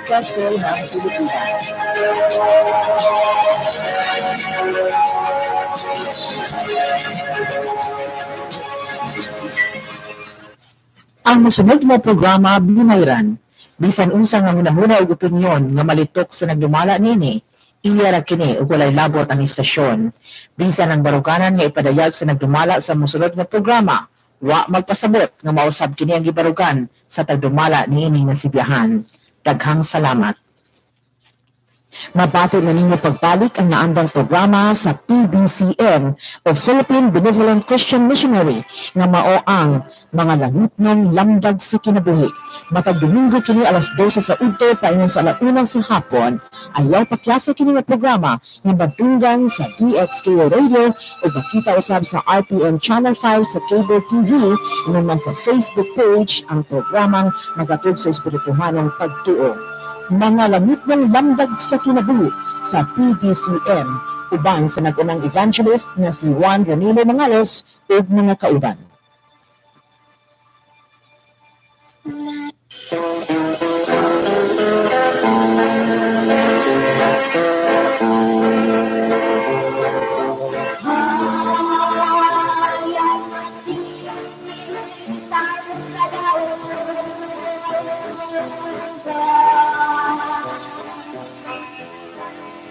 Pwesto ng Pilipinas. Ang mosunod mo programa binayran, bisan unsa nga hunahuna ug opinyon nga malitok sa nagdumala niini, iya ra kini ug walay labot ang istasyon. Bisan ang baruganan nga ipadayag sa nagdumala sa mosunod nga programa, wa magpasabot nga mausab kini ang gibarugan sa tagdumala niini nga sibyahan. Daghang salamat. Mabato na ninyo pagbalik ang naandang programa sa PBCM o Philippine Benevolent Christian Missionary nga mao ang Mga Langitnong Lamdag sa Kinabuhi. Matag Domingo kini alas 12 sa udto paingon sa 1:00 sa hapon. Ayaw pakyasa kini nga programa nga madunggan sa DXKO Radio o makita usab sa RPN Channel 5 sa Cable TV nga sa Facebook page ang programang magatug sa espirituhanong pagtuo. Mga Langitnong Lamdag sa Kinabuhi sa PBCM uban sa nag-unang evangelist nga si Juan Ronilo Mangalos ug mga kauban.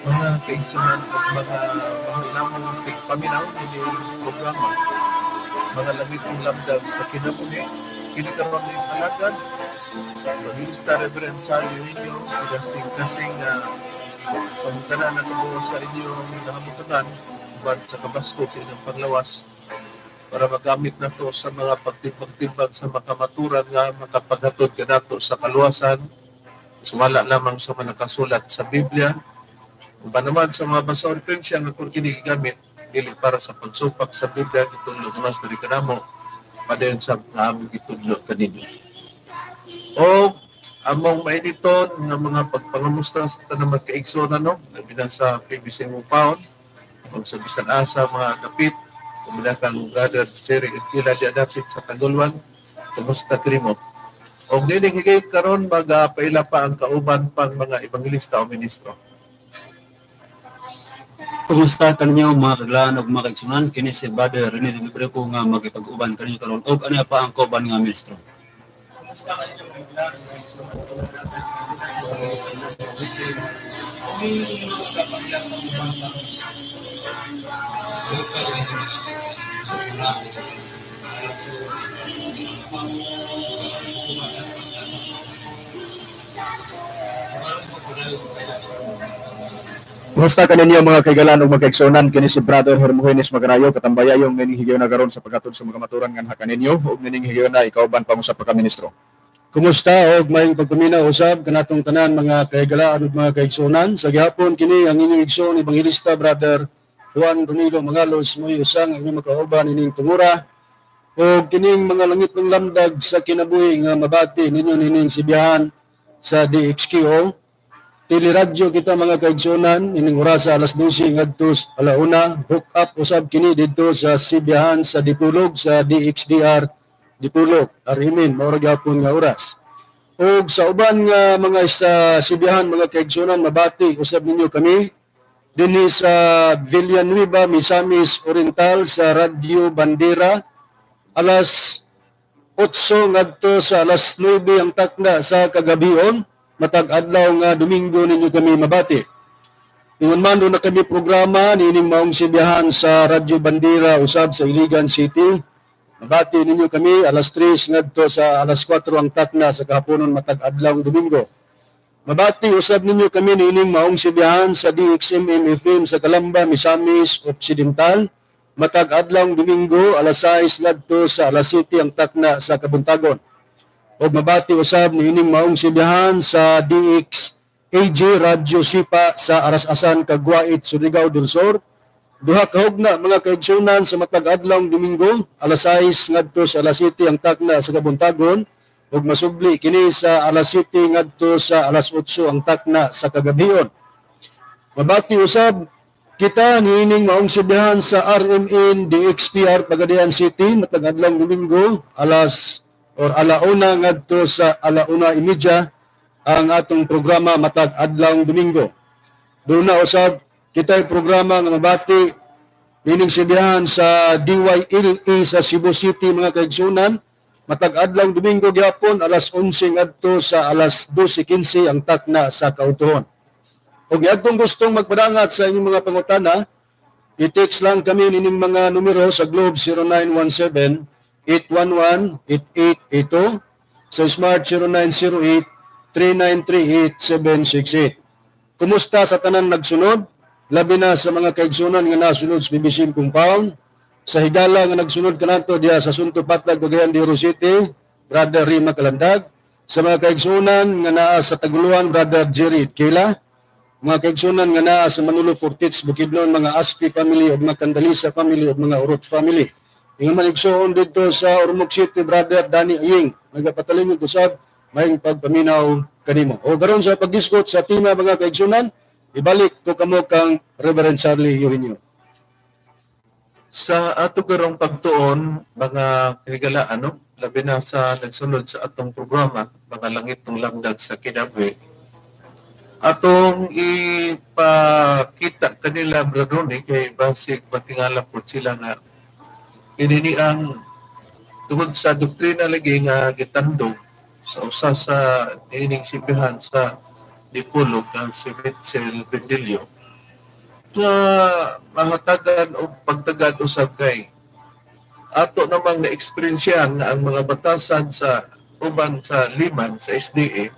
Mga kaigsunan at mga mahal namong tigpaminaw ini programa Mga Langitong Lamdag sa Kinabuhi, kini karon ning alagad Evangelista Reverend Charlie Eugenio, kasing-kasing pangutana na kamo sa inyong nahamutanan uban sa kabaskog sa inyong panglawas para magamit na to sa mga pagtimbang-timbang sa makamaturan nga makapaghatod kanato sa kaluwasan, sumala lamang sa mga nakasulat sa Biblia. Uban naman sa mga basa o referensya nga kung kini gigamit dili para sa pagsupak sa Biblia, gitudlo mas diri kanamo padayon sa nga among gitudlo kaninyo. O among mainiton nga mga pagpangamusta sa tanang magkaigsoon, no, labi na sa PBC Mupaon o sa bisan asa mga dapit, kumila kang Brother Seri Kila di adapit sa Tagulwan, kumusta krimo? O nining higay karon magapaila pa ang kauban pang mga ebangelista o ministro. Kumusta kaninyo mga kaglaan ug mga kaigsunan, kini si Brother Rene Libre ko nga magipag-uban kaninyo karon og ano pa ang kauban nga ministro. Kumusta kaninyo mga kaglaan ug mga kaigsunan, Kumusta kaninyo mga kaigalan ug mga kaigsuonan, kini si Brother Hermogenes Magarayo, katambayayong nining higayon na karon sa paghatod sa mga maturan nganha kaninyo ug nining higayon na ikauban pang usa pa ka ministro. Kumusta og maayong pagpaminaw usab kanatong tanan mga kaigalaan ug mga kaigsuonan. Sa gihapon kini ang inyong igsoon Evangelista Brother Juan Ronilo Mangalos mo'y usang inyong makauban ining tungura ug kining Mga Langitnong Lamdag sa Kinabuhi nga mabati ninyo nining sibihan sa DXQO. Teleradyo kita mga kaigsuonan ining orasa alas 12 ngadto 1:00, hook up usab kini didto sa sibihan sa Dipolog sa DXDR Dipolog Arimin, mao ra gyapon nga oras. Ug sa uban nga mga sa sibihan mga kaigsuonan, mabati usab ninyo kami dinhi sa Villanueva, Misamis Oriental sa Radyo Bandera alas 8 ngadto sa alas 9 ang takna sa kagabion. Matag adlaw nga Domingo ninyo kami mabati. Ingon man na kami programa niining maong sibihan sa Radyo Bandera usab sa Iligan City. Mabati ninyo kami alas 3 ngadto sa alas 4 ang takna sa kahaponon matag adlaw Domingo. Mabati usab ninyo kami niining maong sibihan sa DXMM FM sa Calamba, Misamis Occidental. Matag adlaw Domingo alas 6 ngadto sa alas 7 ang takna sa kabuntagon. Og mabati usab niining maong sibihan sa DXAG Radyo Sipa sa Aras-asan, Caguait, Surigao del Sur. Duha ka hugna mga kaigsunan sa matag adlaw Domingo alas 6 ngadto sa alas 7 ang takna sa kabuntagon ug masubli kini sa alas 7 ngadto sa alas 8 ang takna sa kagabion. Mabati usab kita niining maong sibihan sa RMN DXPR Pagadian City matag adlaw Domingo alas or 1:00 ngadto sa 1:30. ang atong programa matag adlawng Domingo. Doon na usab kita'y programa nga mabati nining sibihan sa DYLE sa Cebu City, mga kaigsunan, matag adlawng Domingo gyapon alas 11 ngadto sa alas 12:15 ang takna sa kautuhon. Og niadtong gustong magpadangat sa inyong mga pangutana, i-text lang kami nining mga numero sa Globe 0917 811 8882, sa Smart 0908 3938 768. Kumusta sa tanan nagsunod? Labi na sa mga kaigsunan nga nasunod sa PBCM compound, sa higala nga nagsunod kanato diha sa Sunto Patag, Cagayan de Oro City, Brother Rima Kalandag, sa mga kaigsunan nga naa sa Taguluan, Brother Jerry Kila, mga kaigsunan nga naa sa Manolo Fortits, Bukidnon, mga Aspi family ug mga Candalisa family ug mga Urot family. Ingon man igsoon didto sa Ormoc City, Brother Danny Aying, nagapatalingog usab, maayong pagpaminaw kanimo. O karon sa paggisgot sa tema, mga kaigsunan, ibalik ko kamo kang Reverend Charlie Eugenio. Sa ato karong pagtuon, mga kahigalaan, no? Labi na sa nagsunod sa atong programa, mga langitong lamdag sa kinabuhi, atong ipakita kanila, Brad Ronnie, kay basig matingala po sila nga inini ang tungod sa doktrina lagi nga gitandog sa usa sa niining sibihan sa Dipolog ang si Mitchell Bendillo nga mahatagan og pagtagad usab kay ato namang na-experiensyahan nga ang mga batasan sa uban sa liman sa SDA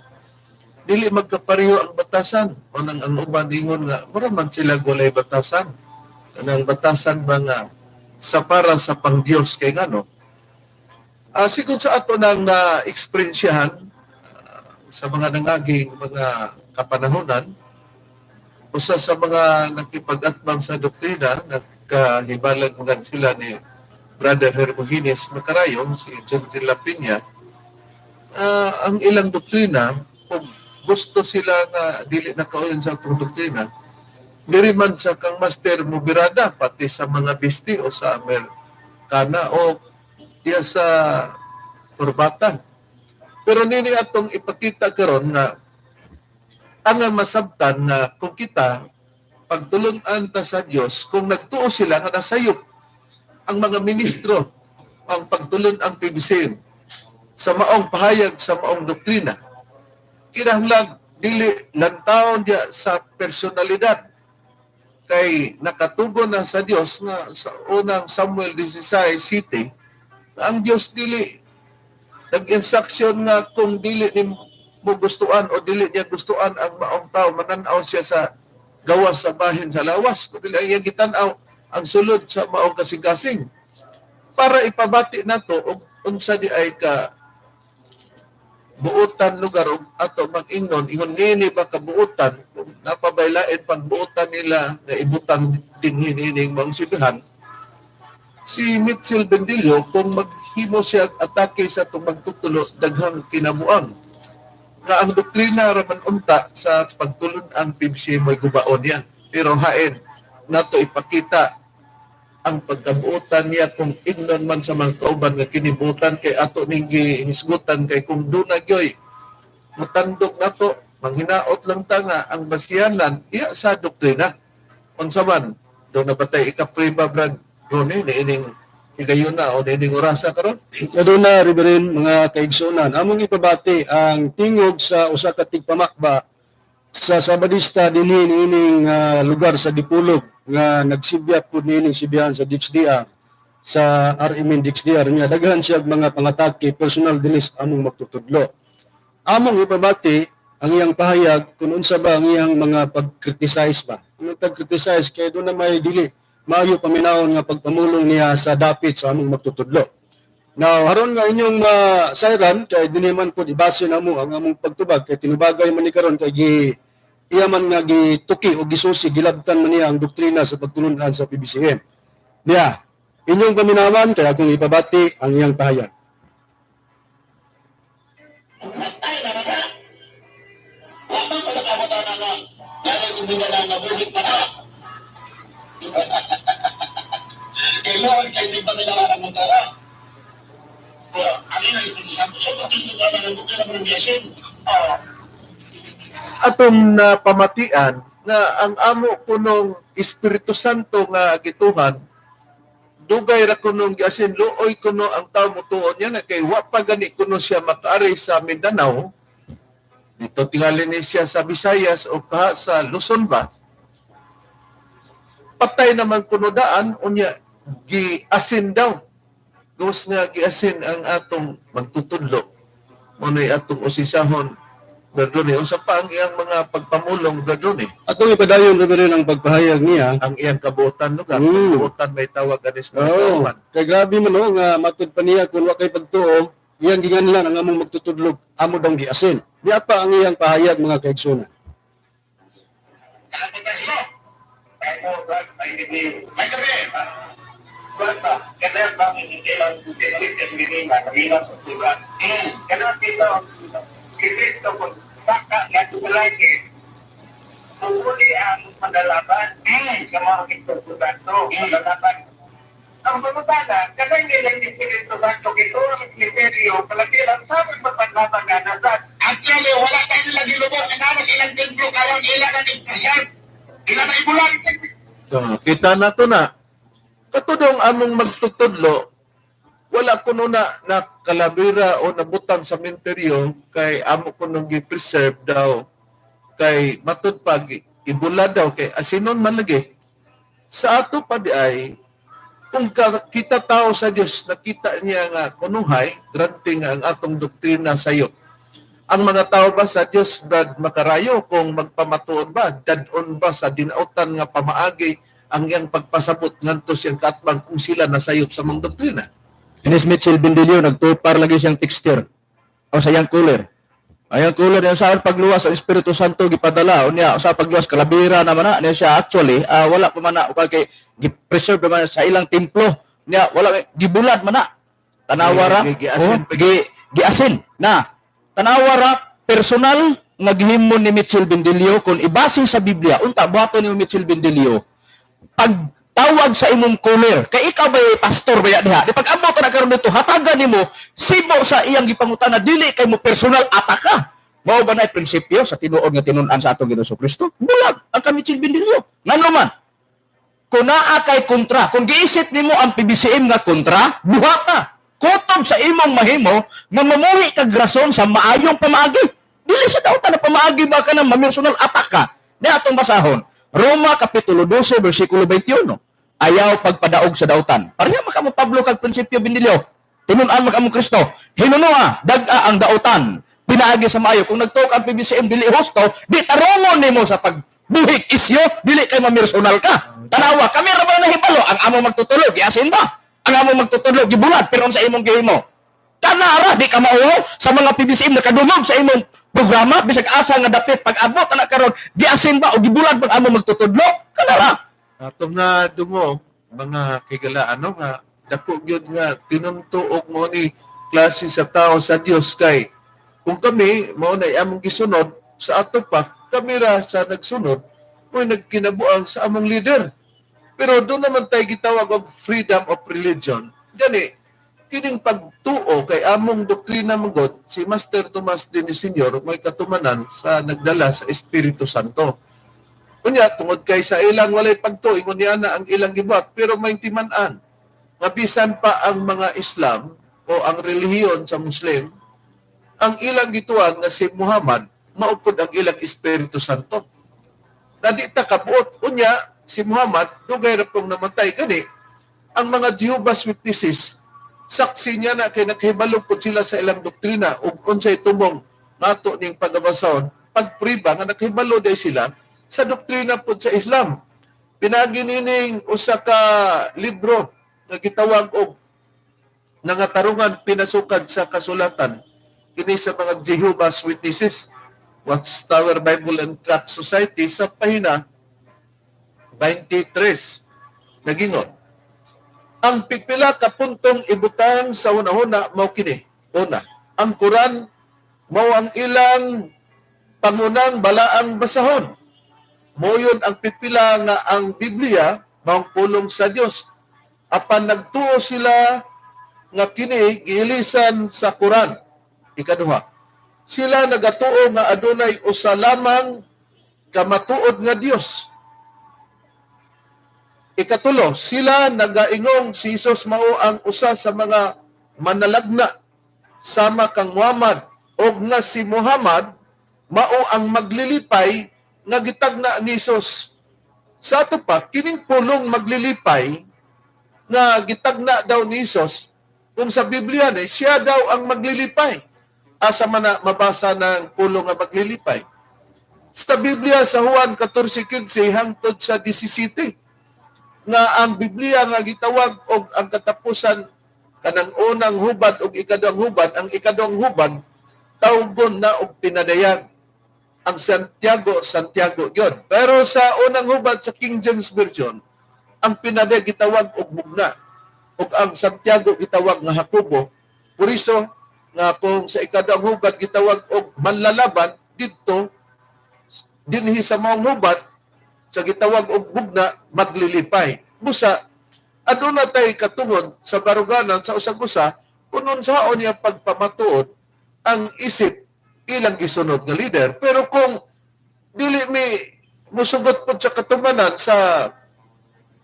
dili magkapareho ang batasan o nang ang uban ingon nga mura man sila walay batasan, kanang batasan ba nga sa para sa pangdiyos kay ngano sigon sa ato nang na-experiensyahan sa mga nangaging mga kapanahonan, usa sa mga nakipag-atbang sa doktrina, nagkahibalag mga sila ni Brother Hermogenes Macarayo, si John de la Peña, ang ilang doktrina, kung gusto sila nga dili na kauyon sa atong doktrina, diri man sa kang Master Mubirada, pati sa mga bisti o sa Amerikana o diya sa kurbatan. Pero nini atong ipakita karon nga ang masabtan nga kung kita pagtulunan ta sa Dios, kung nagtuo sila nga nasayop ang mga ministro ang pagtulun ang PBCM sa maong pahayag sa maong doktrina, kinahanglan dili lantaon diya sa personalidad kay nakatugon na sa Dios nga sa unang Samuel 16:7 ang Dios dili nag-instruction nga kung dili ni mo gustuan o dili niya gustuan ang maong tao, mananaw siya sa gawas sa bahin sa lawas. Kung dili ang iyang gitan-aw ang sulod sa maong kasing-kasing. Para ipabati nato og unsa di ay ka buotan lugar og ato mag-ingnon, ingon nini ba kabuotan, kung napabaylain pang buotan nila nga ibutang dinhi nining maong sibihan, si Mitchell Bendillo, kung maghimo siya atake sa itong magtutulo, daghang kinabuang. Nga ang doktrina raman unta sa pagtulon ang PBC mo'y gubaon niya. Pero hain, nato ipakita ang pagkabuotan niya kung ingnon man sa mga kauban nga kinibutan kay ato ning gihisgutan kay kung duna gyoy mutandog nato manghinaot lang ta nga ang basihanan iya sa doktrina. Unsa man do na batay ikapriba Brad Ronnie niining higayuna o niining orasa karon? Aduna Reverend, mga kaigsunan, among ipabati ang tingog sa usa ka tigpamakba sa Sabadista dinhi niining lugar sa Dipolog nga nagsibya pud niining sibihan sa DXDR sa RMN DXDR niya daghan siya mga pangatake personal dinis among magtutudlo. Among ipabati ang iyang pahayag kung unsa ba ang iyang mga pag-criticize ba. Kung pag-criticize kay doon na may dili maayo paminawon nga pagpamulong niya sa dapit sa among magtutudlo. Now, haron nga inyong masayran kay dinhi man pud ibase namo ang among pagtubag kay tinubagay man ni karon kay gi iya man nga gituki o gisusi gilabtan man niya ang doktrina sa pagtulunan sa PBCM. Niya, inyong paminawan kay akong ipabati ang iyang pahayag. Kailangan kayo di ba nila ang mutara? Ano na yung sabi? So, pati yung dala ng doktrina ng Yesin. Atong napamatian nga ang amo kunong Espiritu Santo nga gituhan, dugay ra kunong giasin, luoy kuno ang tao mutuon niya na kay wa pa gani kuno siya makaari sa Mindanao. Dito tingali ni siya sa Visayas o kaha sa Luzon ba. Patay naman kuno daan, unya giasin daw. Gawas nga giasin ang atong magtutudlo. Muna'y atong usisahon, Brad Ronnie. Unsa pa ang iyang mga pagpamulong, Brad Ronnie? Atong ipadayon, Reverend, ang pagpahayag niya. Ang iyang kabuotan, lugar. Kabuotan may tawag anis mga Oo. kauban. Kay grabe man no, nga matud pa niya kung wa kay pagtuo, iyang ginganlan ang among magtutudlog, amo daw giasin. Niya pa ang iyang pahayag, mga kaigsunan. Ang pamutana, kanang nilang Espiritu Santo, ito ang misteryo, kalakiran, sabi magpaglaban nga nasad. Actually, wala tayo nila gilubot. Inano silang templo karon ila na i-preserve. Ila na ibulag. Ah, kita na to na. Katudong among magtutudlo, wala kuno na nakalabira o nabutang sa menteryo kay amo kuno gi-preserve daw kay matud pag ibula daw kay asinon man lagi. Sa ato pa di ay kung kita tao sa Dios, nakita niya nga kunuhay, granting ang atong doktrina sa iyo. Ang mga tao ba sa Dios, Brad Makarayo, kung magpamatuod ba, dadon ba sa dinautan nga pamaagi ang iyang pagpasabot ngadto siyang katbang kung sila nasayop sa mga doktrina? Inis Mitchell Bendilio, nagtupar lagi siyang texture o sa iyang cooler. Ayang cooler niya sa pagluwas ang Espiritu Santo gipadala unya sa pagluwas kalabira naman na niya siya actually wala pa man na kay gi-preserve man sa ilang templo niya, wala gibulad man na tanawa ra. Giasin. Oh, giasin na tanawa ra personal nga gihimo ni Mitchell Bendilio. Kung ibase sa Biblia unta buhaton ni Mitchell Bendilio pag tawag sa imong cooler kay ikaw ba pastor ba diha di pag abot na karon dito hatagan nimo sibo sa iyang gipangutana, dili kay mo personal ataka. Mao ba na prinsipyo sa tinuod nga tinun-an sa atong Ginoong Kristo? Bulag ang kami Mitchell Bendilio. Ngano man kung naa kay kontra, kung giisip nimo ang PBCM nga kontra, buhata kutob sa imong mahimo nga mamuhi kag rason sa maayong pamaagi. Dili sa dautan na pamaagi ba ka na mamersonal ataka. Di atong basahon Roma Kapitulo 12 versikulo 21. Ayaw pagpadaog sa dautan. Pareha makamo Pablo kag prinsipyo Bendilio. Tinun-an makamo Kristo. Hinunoa dag-a ang dautan. Pinaagi sa maayo. Kung nagtuok ang PBCM dili husto, di tarungon nimo sa pagbuhig isyo, dili kay mamersonal ka. Tanawa, kami ra ba nahibalo ang amo magtutulog, giasin ba? Ang amo magtutulog gibulat pero sa imong gihimo. Kanara di ka mauwaw sa mga PBCM nakadungog sa imong programa bisag asa nga dapit pag-abot anak karon giasin ba o gibulat pag amo magtutudlo? Kanara. Atong na dungo mga kigala ano nga dako gyud nga tinuntuok mo ni klase sa tao sa Dios kay kung kami mao na among gisunod sa ato pa kami ra sa nagsunod mo nagkinabuang sa among leader. Pero doon naman tayo gitawag og freedom of religion. Gani kining pagtuo kay among doktrina magod si Master Tomas de Senior may katumanan sa nagdala sa Espiritu Santo. Unya tungod kay sa ilang walay pagtuo ingon niya na ang ilang gibuhat pero may timan-an. Nga bisan pa ang mga Islam o ang relihiyon sa Muslim, ang ilang gituan nga si Muhammad maupod ang ilang Espiritu Santo. Na di ta kabuot. Unya si Muhammad dugay ra pong namatay gani ang mga Jehovah's Witnesses saksi niya na kay nakahibalo pud sila sa ilang doktrina ug unsay tumong ngato ning pagabasahon pagpriba nga nakahibalo day sila sa doktrina pud sa Islam. Pinagi nining usa ka libro nga gitawag og nangatarungan pinasukad sa kasulatan kini sa mga Jehovah's Witnesses, Watchtower Bible and Tract Society sa pahina 23 nagingon ang pipila ka puntong ibutang sa una-una mao kini. Una, ang Quran mao ang ilang pangunang balaang basahon. Moyon ang pipila nga ang Biblia maong pulong sa Dios. Apan nagtuo sila nga kini giilisan sa Quran. Ikaduha, Sila nagatuo nga adunay usa lamang kamatuod nga Dios. Ikatulo, sila nagaingong si Jesus mao ang usa sa mga manalagna sama kang Muhammad, og nga si Muhammad mao ang maglilipay nga gitagna ni Jesus. Sa ato pa, kining pulong maglilipay nga gitagna daw ni Jesus, kung sa Biblia ni siya daw ang maglilipay. Asa man na mabasa ng pulong nga maglilipay? Sa Biblia sa Juan 14:15 hangtod sa 17, nga ang Biblia nga gitawag og ang katapusan kanang unang hubad og ikaduhang hubad, ang ikaduhang hubad tawgon na og pinadayag. Ang Santiago, Santiago yun. Pero sa unang hubad sa King James Version, ang pinadayag gitawag og mugna, ug ang Santiago gitawag nga Jacobo. Puriso nga kung sa ikaduhang hubad gitawag og manlalaban, didto dinhi sa maong hubad sa gitawag og mugna, maglilipay. Busa aduna tay katungod sa baruganan sa usag-usa kung unsaon niya pagpamatuod ang isip ilang gisunod nga leader. Pero kung dili mi musugot pod sa katumanan sa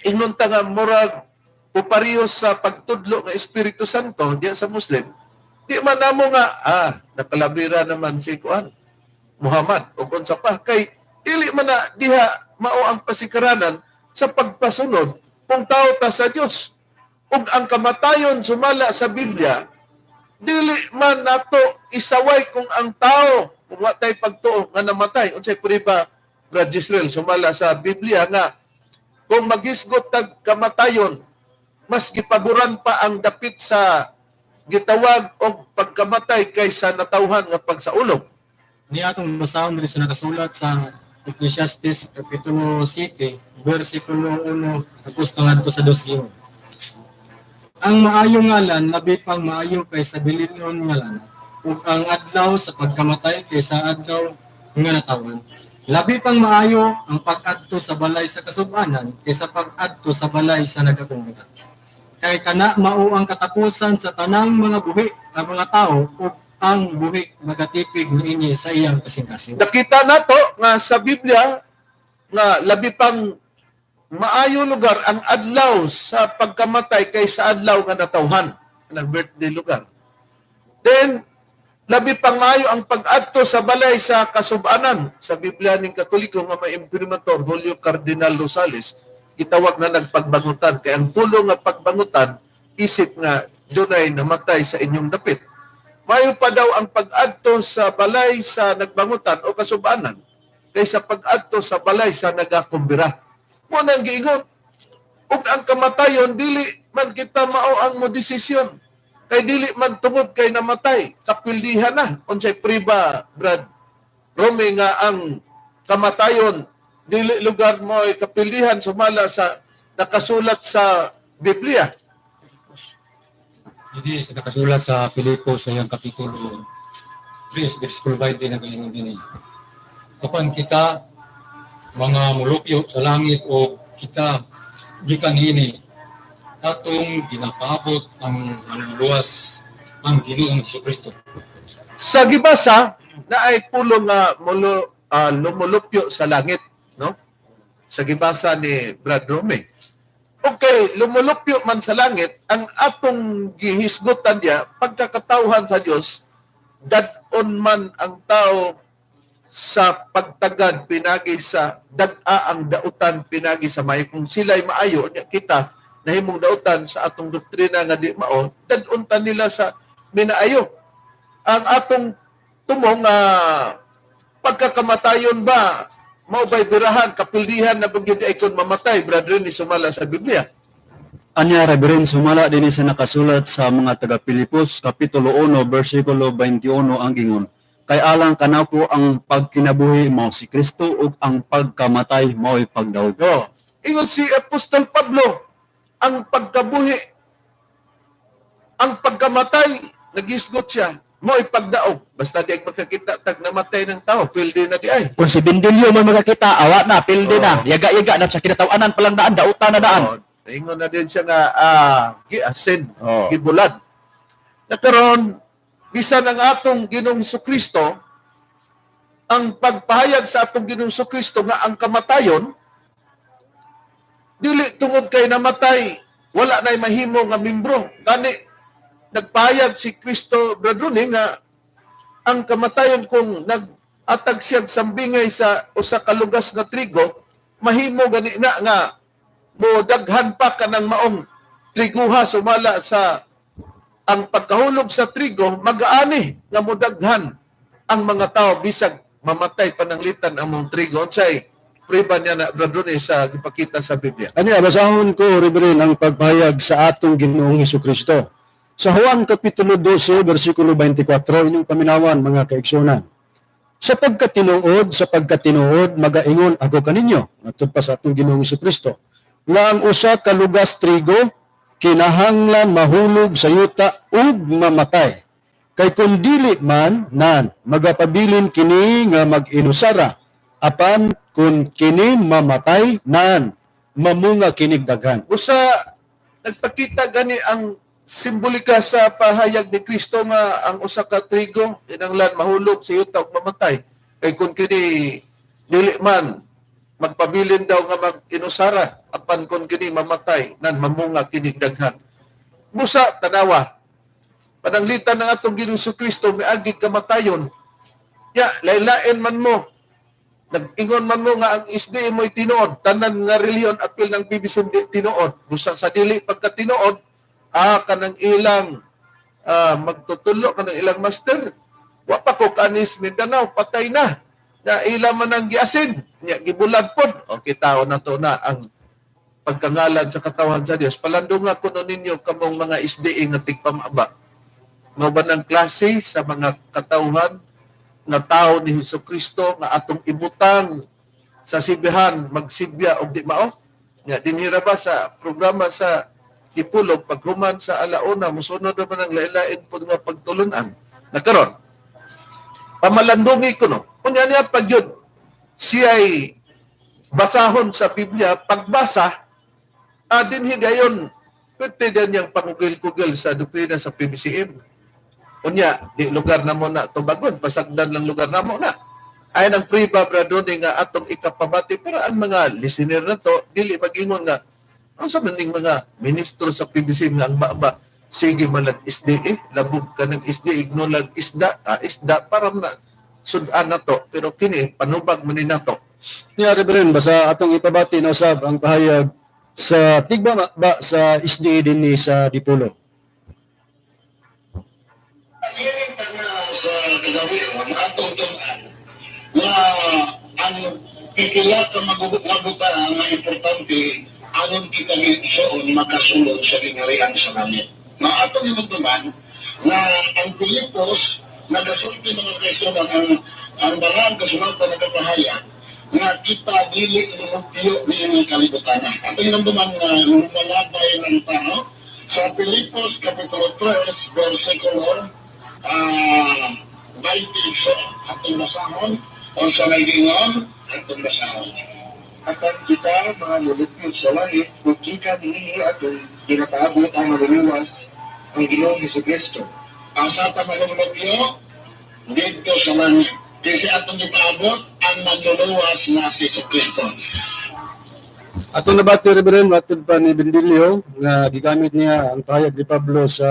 ingon ta nga murag uparehos sa pagtudlo nga Espiritu Santo diya sa Muslim, di man namo nga nakalabira naman si kuan Muhammad o unsa pa, kay dili man na diha mao ang pasikaranan sa pagpasunod kung tao ta sa Dios. Ug ang kamatayon sumala sa Biblia, dili man nato isaway kung ang tao, kung wa tay pagtuo nga namatay. Unsay priba, Brad Israel, sumala sa Biblia nga kung maghisgot tag kamatayon, mas gipaboran pa ang dapit sa gitawag og pagkamatay kaysa natawhan nga pagsaulog. Ni atong basahon diri sa nakasulat sa Ecclesiastes kapitulo 7 bersikulo 1 tapos ngadto sa 2 giyon. Ang maayo ngalan labi pang maayo kaysa bilinon nga lana, ug ang adlaw sa pagkamatay kaysa adlaw nga natawan. Labi pang maayo ang pag-adto sa balay sa kasub-anan kaysa pag-adto sa balay sa nagakungutan. Kay kana mao ang katapusan sa tanang mga buhi ang mga tao, ug ang buhi magatipig niini sa iyang kasing-kasing. Nakita nato nga sa Biblia nga labi pang maayo lugar ang adlaw sa pagkamatay kaysa adlaw nga natawhan, ng birthday lugar. Then labi pang maayo ang pag-adto sa balay sa kasubanan. Sa Biblia ning Katoliko nga may imprimatur Julio Cardinal Rosales, gitawag na nagpagbangutan, kay ang pulong nga pagbangutan isip nga dunay namatay sa inyong dapit. Maayo pa daw ang pag-adto sa balay sa nagbangutan o kasubanan kaysa pag-adto sa balay sa nagakumbira. Mo nang giingon, ug ang kamatayon dili man kita mao ang modesisyon, kay dili man tungod kay namatay kapildihan na. Unsay priba, Brad Rome, nga ang kamatayon dili lugar mo ay kapildihan sumala sa nakasulat sa Biblia? Hindi sa nakasulat sa Filipos sa iyang kapitulo 3 versikulo 20 na gaingon dinhi. Apan kita mga mulupyo sa langit o kita gikan niini, atong ginapaabot ang manluluwas ang Ginoong Jesucristo. Sa gibasa na ay pulong nga lumulupyo sa langit, no? Sa gibasa ni Brad Rome. Okay, lumulupyo man sa langit, ang atong gihisgutan niya, pagkakatauhan sa Dios, dad-on man ang tao sa pagtagad pinagi sa dag-a ang dautan pinagi sa maayo. Kung sila'y maayo, niya kita nahimong dautan sa atong doktrina nga di mao, dad-on ta nila sa minaayo. Ang atong tumong pagkakamatayon ba, mao ba'y birahan, kapildihan na bagyod ay kung mamatay, brother, ni sumala sa Biblia? Anya, Reverend, sumala din sa nakasulat sa mga taga-Pilipos, Kapitulo 1, versikulo 21 ang gingon. Kay alang kanako ang pagkinabuhi mao si Kristo ug ang pagkamatay mao'y pagdaog. Oh, ingon si Apostol Pablo, ang pagkabuhi, ang pagkamatay, nagisgot siya, mo'y pagdaog. Basta di ay makakita tag namatay ng tao, pildi na di ay. Kung si Bindilyo man makakita, awa na, pildi na. Yaga-yaga na sa kinatawanan palang daan, dautan na daan. Oh, ingon na din siya nga, giasin, gibulad. Nakaroon, Bisan ang atong Ginoong Kristo, ang pagpahayag sa atong Ginoong Kristo nga ang kamatayon dili tungod kay namatay, wala na'y mahimo nga membro. Gani nagpahayag si Kristo, Brad Rooney, nga ang kamatayon kung nag-atag siyag sambingay sa usa ka lugas nga trigo, mahimo gani na nga mo daghan pa kanang maong triguha sumala sa ang pagkahulog sa trigo, magaani nga modaghan ang mga tao bisag mamatay pananglitan ang mong trigo. Unsay priba niya na, Brad Rooney, sa gipakita sa Biblia? Ani, basahon ko, Reverend, ang pagpahayag sa atong Ginoong Kristo. Sa Juan Kapitulo 12, versikulo 24, inyong paminawan, mga kaigsunan. Sa pagkatinuod, magaingon ako kaninyo, matod pa sa atong Ginoong Kristo, nga ang usa ka lugas trigo, kinahanglan mahulog sa yuta ug mamatay. Kay kung dili man, nan, magapabilin kini nga mag-inusara, apan kung kini mamatay, nan, mamunga kinig daghan. Usa, nagpakita gani ang simbolika sa pahayag ni Kristo nga ang usa ka trigo kinahanglan mahulog sa yuta ug mamatay. Kay kung kini dili man magpabilin daw nga mag-inusara, apan kung kini mamatay, nan mamunga kinig daghan. Busa tanawa, pananglitan ng atong Ginoong Kristo miagi kamatayon. Ya, laylain man mo, nag-ingon man mo nga ang SDA mo'y tinuod, tanan nga reliyon apil ng PBC tinuod. Busa sa dili pagkatinuod, kanang ilang magtutulo, kanang ilang master, wa pa ko kanis Mindanao, patay na. Na ila man ang giasin, nya gibulad pod. Okay, tao na to na ang pagkangalan sa katawan sa Dios. Palandong nga kuno ninyo kamong mga SDA nga tigpamaba. Mao ba ng klase sa mga katawhan nga tao ni Hesus Kristo nga atong ibutang sa sibihan magsibya og di mao? Nga dinhira ba sa programa sa Ipulog paghuman sa alauna mosunod naman ang lain-lain pod nga pagtulunan. Nakaron pamalandungi ko no. Unya niya pag yun siya'y basahon sa Biblia, pagbasa dinhi dayon pwede din niyang pangugil-kugil sa doktrina sa PBCM. Unya, di lugar na mo na tubagon, pasagdan lang lugar na mo na. Ay nang priba, Brad Rooney, nga atong ikapabati, pero ang mga listener na to, dili mag-ingon nga, ang sa maning mga ministro sa PBCM nga ang baba, sige man nag-SDA, labog ka ng SDA, igno lag isda, isda, para na sudan na to, pero kini, panubag man ni na to. Niya, Reverend, basta atong ipabati na usab ang pahayag sa tigba ba sa SDA din ni sa Dipolog. Sa kagawion, atong tun-an na ang pipila ka magubutan na importante aron kita gisuon makasulod sa gingharian sa langit. Na atong hinumduman na ang Pilipos nagasulti mga kaisunan ang barang kasulatan nagapahayag nga kita dili lumupyo niining kalibutan. Atong hinumduman nga lumalabay ng tao sa Pilipos Kapitulo 3 versikulo 28 atong basahon o sa naigingon atong basahon. Apan kita mga mulupyo sa langit ug gikan niini atong ginapaabot ang maluluwas ang Ginoong Hesukristo. Asa ta malulupyo didto sa langit. Kasi atong gipaabot ang manluluwas na si Hesukristo. Atong nabati, Reverend, matod pa ni Bendilio nga gigamit niya ang pahayag ni Pablo sa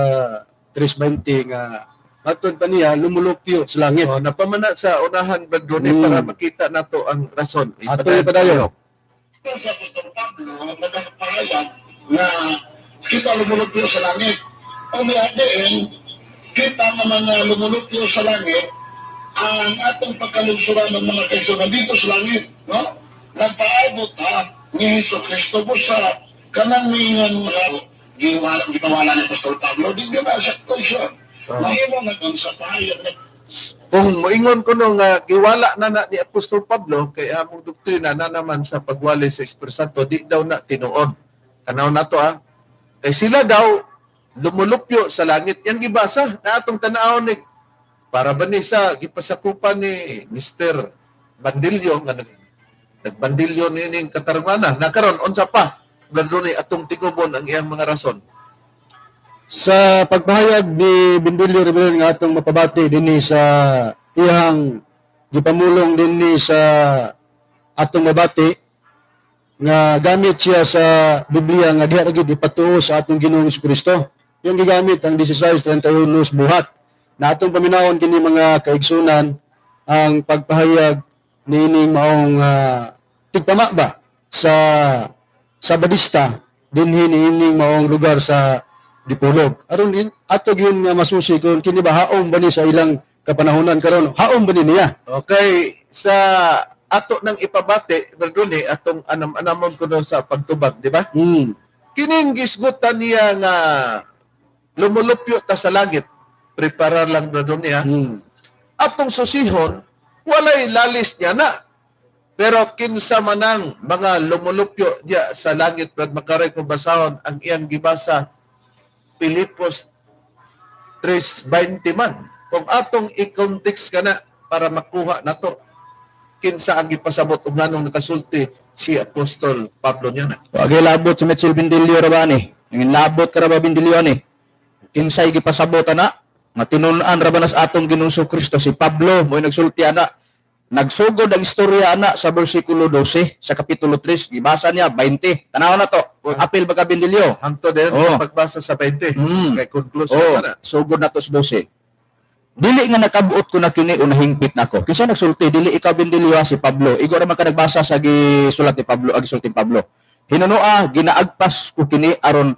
3:20 nga matod pa niya lumulupyo sa langit. Oh, napamana sa unahan, Brad Rooney, para makita nato ang rason. Ato ipadayon. Sa Apostol Pablo nagpahayag na kita lumulupyo sa langit. O may adiin, kita nga mga lumulupyo sa langit, ang atong pagkalugsuran ng mga kaisunan dito sa langit, no? Nagpaabot ha ni Hesus Kristo po sa kanang ningan mga gipawala ni Apostol Pablo, di ba sakto siya? Mahimo na kung sa pahayag na Kung moingon ko no nga giwala na na ni Apostol Pablo kay among doktrina na naman sa pagwali sa Espiritu Santo, di daw na tinuod. Tanaw na to ah. Kay sila daw lumulupyo sa langit. Yang gibasa na atong tan-awon ni para ba ni sa gipasakupan ni Mr. Bandilyo nga nagbandilyo nining katarunganan. Nakaron unsa pa Brad Rooney atong tigubon ang iyang mga rason. Sa pagpahayag ni Bindilio Reverend nga atong mapabati dinhi sa iyang gipamulong dinhi sa atong mabati nga gamit siya sa Biblia nga diha ra gyud ipatuo sa atong Ginoong Kristo. Iyang gigamit ang 16:31 buhat na atong paminawon kini mga kaigsunan ang pagpahayag niining maong tigpama ba sa Sabadista dinhi niining maong lugar sa Dipolog. Aron din ato gyud nga masusi kung kini ba haom ba ni sa ilang kapanahonan karon, haom ba ni niya? Okay, sa ato nang ipabati, Berduni, atong anam-anamon kuno sa pagtubag, di ba? Kining gisgutan niya nga lumulupyo ta sa langit, preparar lang, Berduni, ha? Atong susihon, walay lalis niya na. Pero kinsa manang mga lumulupyo niya sa langit, Brad Makaray, kung basahon ang iyang gibasa, Pilipos 3:20 man. Kung atong i-context ka na para makuha na to, kinsa ang gipasabot ug nganong nakasulti si Apostol Pablo niya na. Wag labot si Mitchell Bindilio ra ba ni? Ang labot ka ra ba Bindilio ni? Kinsay gipasabot ana? Nga tinun-an ra ba nas atong Ginoong Kristo si Pablo mo'y nagsulti ana. Nagsugod ang istorya ana sa bersikulo 12 sa kapitulo 3, gibasa niya 20. Tanaw na to. Apil ba ka Bindilio? Hangtod din sa pagbasa sa 20. Kay conclusion na. Sugod na to sa 12. Dili nga nakabuot ko na kini o nahingpit nako. Kinsa nagsulti dili ikaw Bindilio si Pablo. Igo ra man ka nagbasa sa gisulat ni Pablo, ang gisulti ni Pablo. Hinunoa ginaagpas ko kini aron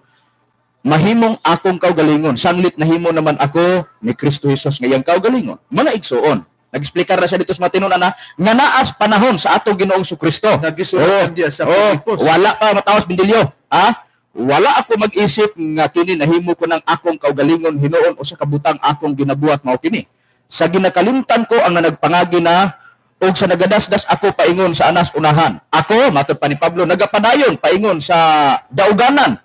mahimong akong kaugalingon. Sanglit nahimo naman ako ni Kristo Jesus ngayang kaugalingon. Mga igsuon. Nag-explicar na siya dito sa matinunan na nga naas panahon sa atong Ginoong Kristo. Nagisulat niya sa Pilipos. Wala pa matawas Bindilio. Ha? Wala ako mag-isip nga kini nahimo ko ng akong kaugalingon hinuon o sa kabutang akong ginabuhat mao kini. Sa ginakalimtan ko ang nagpangagi na og sa nagadasdas ako paingon sa anas unahan. Ako, matod pa ni Pablo, nagapadayon paingon sa dauganan.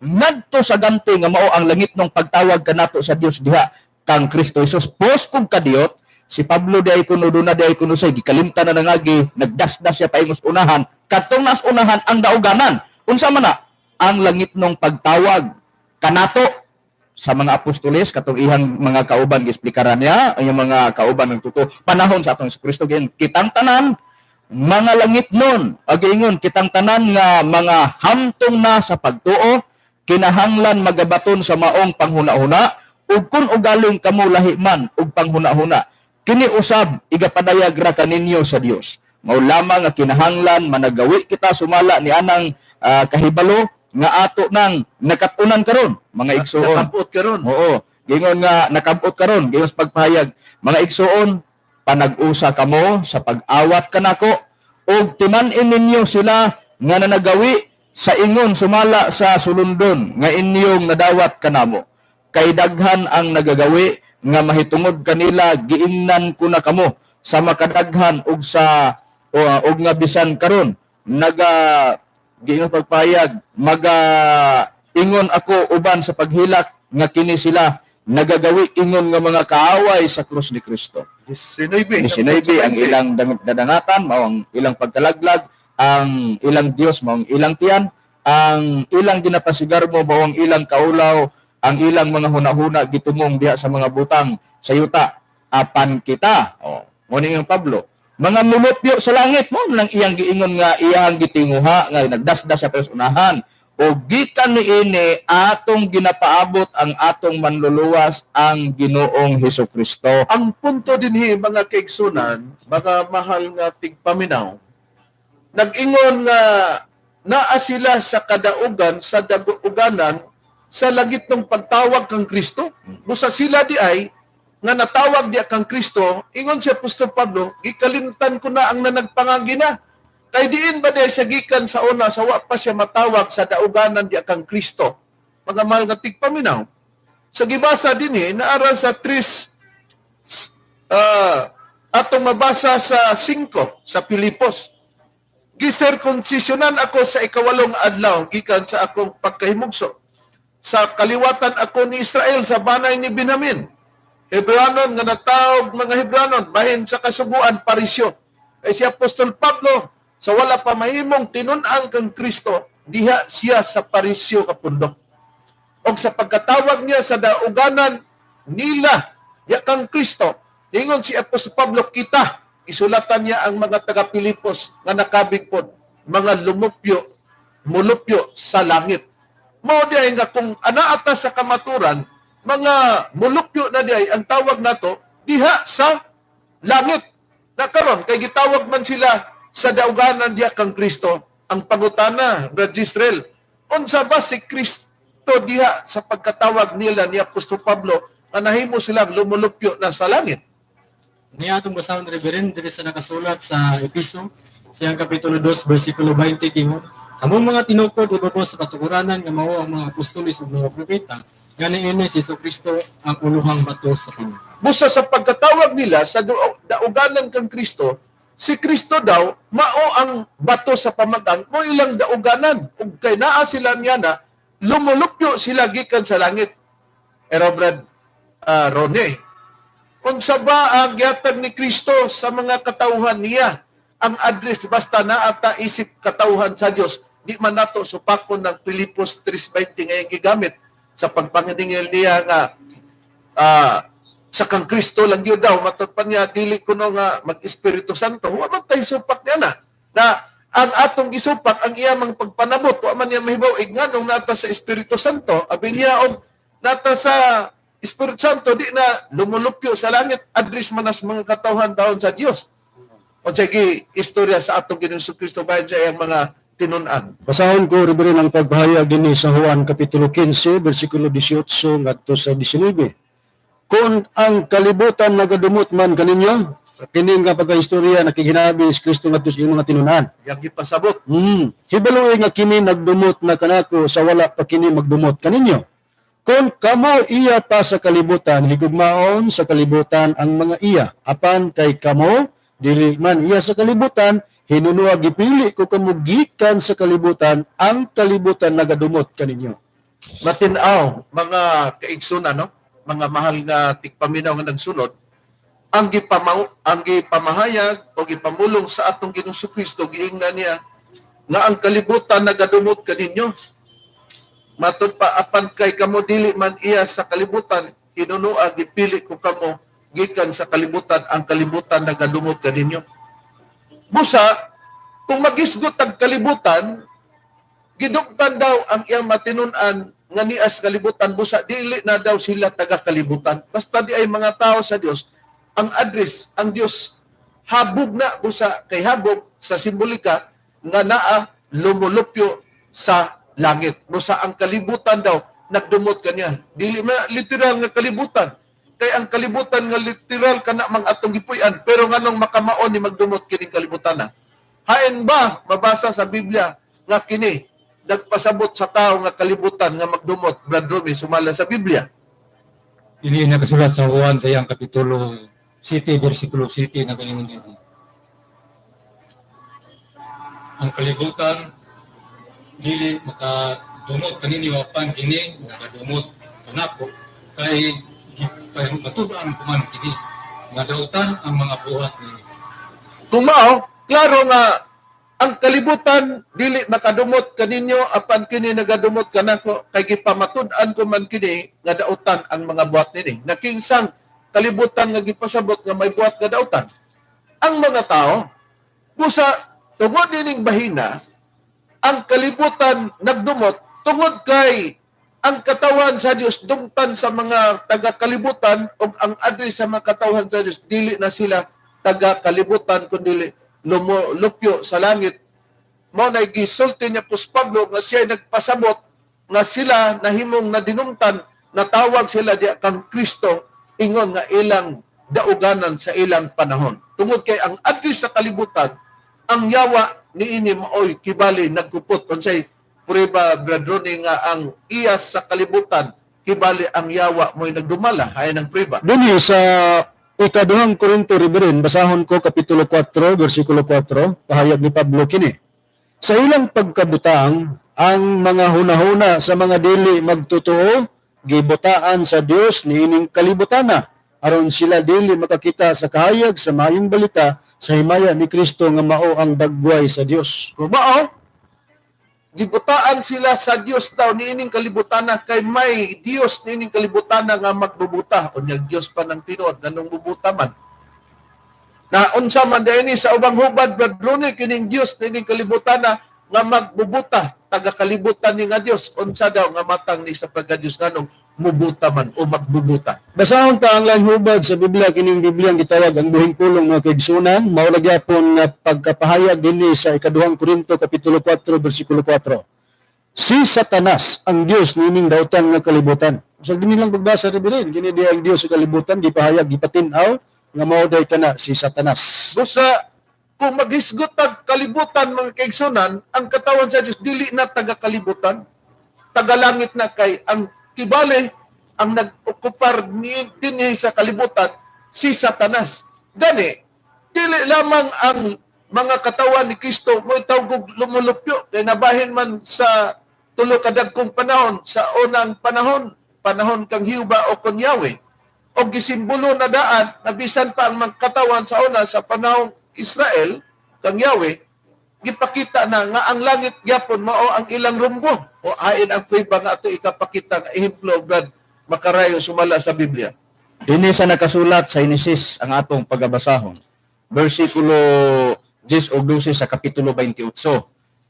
Ngadto sa ganti nga mao ang langit nung pagtawag kanato sa Dios diha kang Kristo Jesus. Pos kog kadiyot si Pablo di ay kuno duna di ay kuno say gikalimtan na nangagi nagdasdas siya paingon sa unahan. Katong nas unahan ang dauganan. Unsa man na ang langit nung pagtawag kanato sa mga apostoles katong ihang mga kauban giexplikaran niya ang mga kauban ng totoo panahon sa atong Kristo giin kitang tanan mga langit nun agingon kitang tanan nga mga hamtong na sa pagtuo kinahanglan magabaton sa maong panghuna-huna ug kun ugaling kamo lahi man ug panghuna-huna kini usab igapadayag ra kaninyo sa Dios. Mao lamang nga kinahanglan managawi kita sumala ni anang kahibalo nga ato nang nakatunan karon mga igsuon. Nakabot karon. Oo, gingon nga nakabot karon giyon sa pagpahayag mga igsuon panag-usa kamo sa pag-awat kanako ug timan-in ninyo sila nga nanagawi sa ingon sumala sa sulundon nga inyong nadawat kanamo. Kay daghan ang nagagawi nga mahitungod kanila giingnan ko na kamo sa makadaghan ug sa ug nga bisan karon naga giingon pagpayag maga ingon ako uban sa paghilak nga kini sila nagagawi ingon nga mga kaaway sa krus ni Kristo. 19 ang ilang dadangatan mao ang ilang pagkalaglag, ang ilang Dios mao ang ilang tiyan, ang ilang ginapasigarbo mao ang ilang kaulaw, ang ilang mga hunahuna gitumong diha sa mga butang sa yuta. Apan kita, mo ni ang Pablo, mga mulupyo sa langit mo nang iyang giingon nga iyang gitinguha nga nagdasdas sa unahan o gikan niini atong ginapaabot ang atong manluluwas ang Ginoong Hesukristo. Ang punto dinhi mga kaigsunan, mga mahal nga tigpaminaw, nag-ingon nga naa sila sa kadaugan, sa daguganan, sa lagit ng pagtawag kang Kristo. Busa sila di ay nga natawag diya kang Kristo, ingon si Apostol Pablo, gikalimtan ko na ang nanagpangagi na. Kay diin ba diya sa gikan sa una, sa wa pa siya matawag sa dauganan diya kang Kristo. Mga mahal nga tigpaminaw. Sa gibasa din naara sa 3, atong mabasa sa 5, sa Pilipos. Giserkonsisyonan ako sa 8 adlaw, gikan sa akong pagkahimugso. Sa kaliwatan ako ni Israel sa banay ni Benjamin. Hebranon nga natawag mga Hebranon, bahin sa kasuguan Parisyo. Kay si Apostol Pablo, sa wala pa mahimong tinun-an kang Kristo, diha siya sa Parisyo kapundok. Og sa pagkatawag niya sa dauganan nila ya kang Kristo, ingon si Apostol Pablo, kita isulatan niya ang mga taga Pilipos nga nakabig pod mga lumupyo, mulupyo sa langit. Mao diay nga kung anaa ta sa kamaturan, mga mulupyo na diay ang tawag nato diha sa langit. Na karon kay gitawag man sila sa dauganan diha kang Kristo. Ang pangutana, Brad Israel, unsa ba si Kristo diha sa pagkatawag nila ni Apostol Pablo nga nahimo silang lumulupyo na sa langit? Niya atong basahon, Reverend, diri sa nakasulat sa Episo, siyang Kapitulo 2, versikulo 20, gingon, "Kamong mga tinukod ibabaw sa katukuranan nga mao ang mga apostoles ug mga propeta, nga niini si Kristo ang uluhang bato sa kanya." Busa sa pagkatawag nila sa dauganan kang Kristo, si Kristo daw mao ang bato sa pamagang mo ilang dauganan, ug kay naa sila niya na lumulupyo sila gikan sa langit. Pero Brad Rone, unsa ba ang gihatag ni Kristo sa mga katawhan niya? Ang address basta naa ta isip katawhan sa Dios, di man nato supakon ng Pilipos 3:20 ngayon gigamit sa pagpanginingil niya nga sa kang Kristo lang yun daw, matod pa niya, dili kuno nga mag-Espiritu Santo. Wa man tayo supak niya na. Na ang atong gisupak, ang iya mang pagpanabot, wa man niya mahibaw, nganong nata sa Espiritu Santo, abi niya, og nata sa Espiritu Santo, di na lumulupyo sa langit, address man as mga katawhan taon sa Dios. O sige, istorya sa atong Ginoong Kristo bayan sa iyang mga tinun-an. Basahon ko, Reverend, ang pagpahayag dinhi sa Juan Kapitulo 15, versikulo 18 ngadto sa 19. Kung ang kalibutan nagadumot man kaninyo, kini nga pagkaistorya nakiginabi si Kristo ngadto sa iyang mga tinun-an. Yang gipasabot. Hibaluoy nga kini nagdumot na kanako sa wala pa kini magdumot kaninyo. Kung kamo iya pa sa kalibutan, higugmaon sa kalibutan ang mga iya. Apan kay kamo, dili man iya sa kalibutan, hinunuag gipili ko kamo gikan sa kalibutan, ang kalibutan nagadumot kaninyo. Matinaw, mga kaigsunan, no? Mga mahal nga tigpaminaw nga nagsunod, ang gipamahayag o gipamulong sa atong Ginoong Kristo, giingnan niya nga ang kalibutan nagadumot kaninyo. Matod pa, apan kay kamo dili man iya sa kalibutan, hinunuag gipili ko kamo gikan sa kalibutan, ang kalibutan nagadumot kaninyo. Busa, kung magisgot ang kalibutan, gidugtan daw ang iyang matinun-an nga nias kalibutan, busa dili na daw sila taga kalibutan. Basta di ay mga tao sa Dios, ang address ang Dios habog na busa kay habog sa simbolika nga naa lumulupyo sa langit. Busa ang kalibutan daw nagdumot kaniya. Dili man literal nga kalibutan. Kay ang kalibutan nga literal kana mang atong gipuy-an, pero nganong makamaon ni magdumot kining kalibutan na. Hain ba mabasa sa Biblia nga kini nagpasabot sa tao nga kalibutan nga magdumot, Brad Rumi, sumala sa Biblia? Ini nakasulat sa Juan sa iyang Kapitulo 7, versikulo 7 na galingon dito. Ang kalibutan dili makadumot kaninyo apan kini nakadumot kanako kay matud-an kuman kini nga dautan ang mga buhat ninyo. Kung mao, klaro nga ang kalibutan dili makadumot kaninyo apan kini nagadumot kanako kay gipamatud-an ko man kini nga dautan ang mga buhat nini. Nakinsang kalibutan nga gipasabot nga may buhat nga dautan ang mga tao. Busa tungod nining bahina ang kalibutan nagdumot tungod kay ang katawan sa Dios dumtan sa mga taga-kalibutan ug ang address sa mga katawhan sa Dios dili na sila taga-kalibutan kundi lumulupyo sa langit. Mao na gisulti niya Apostol Pablo nga siya nagpasabot nga sila nahimong nadinumtan, natawag sila diya kang Kristo ingon nga ilang dauganan sa ilang panahon. Tungod kay ang address sa kalibutan, ang yawa niini maoy kibali nagkupot. Unsay prueba, Brad Ronnie, nga ang iyas sa kalibutan kibali ang yawa mo'y nagdumala? Hay ng prueba. Dini sa ikaduhang Korinto, Reverend, basahon ko Kapitulo 4, versikulo 4, pahayag ni Pablo kini. Sa ilang pagkabutang, ang mga hunahuna sa mga dili magtotoo, gibutaan sa Dios niining kalibutana, aron sila dili makakita sa kahayag sa maayong balita sa himaya ni Kristo nga mao ang bagway sa Dios. Kung mao, Gibutaan sila sa Dios daw niining kalibutan na kay may Dios niining kalibutan na nga magbubuta. Unya Dios pa ng tinuod nganong bubuta man. Na unsa man diay sa ubang hubad, Brad Rooney, kining Dios niining kalibutan na nga magbubuta, taga kalibutan ni nga Dios, unsa daw nga matang ni sa pagka-Dios nganong mubuta man o magbubuta? Basahon ta ang laing hubad sa Biblia, kining Biblia ang gitawag ang buhing pulong, mga kaigsunan, mao lagi gyapon nga pagkapahayag dinhi sa ikaduhang Korinto kapitulo 4 bersikulo 4. Si Satanas ang Dios niining dautan nga kalibutan. Sa dinhi lang pagbasa, Reverend, kini diha ang Dios sa kalibutan gipahayag, gipatin-aw nga mao day kana si Satanas. Busa kung maghisgot tag kalibutan, mga kaigsunan, ang katawan sa Dios dili na taga kalibutan, taga langit na, kay ang kibali ang nag-okupar dinhi sa kalibutan si Satanas. Gani dili lamang ang mga katawan ni Kristo mo tawgog lumulupyo kay nabahin man sa tulo ka dagkong panahon, sa unang panahon, panahon kang Hiuba o kon Yahweh, o gisimbolo na daan na bisan pa ang mga katawan sa una sa panahong Israel kang Yahweh, gipakita na nga ang langit gyapon mao ang ilang rumbo. O hain ang prueba nga ato ikapakita nga ehemplo, Brad Makarayo, sumala sa Biblia? Dinhi sa nakasulat sa Henesis ang atong pagabasahon. Bersikulo 10 ug 12 sa kapitulo 28.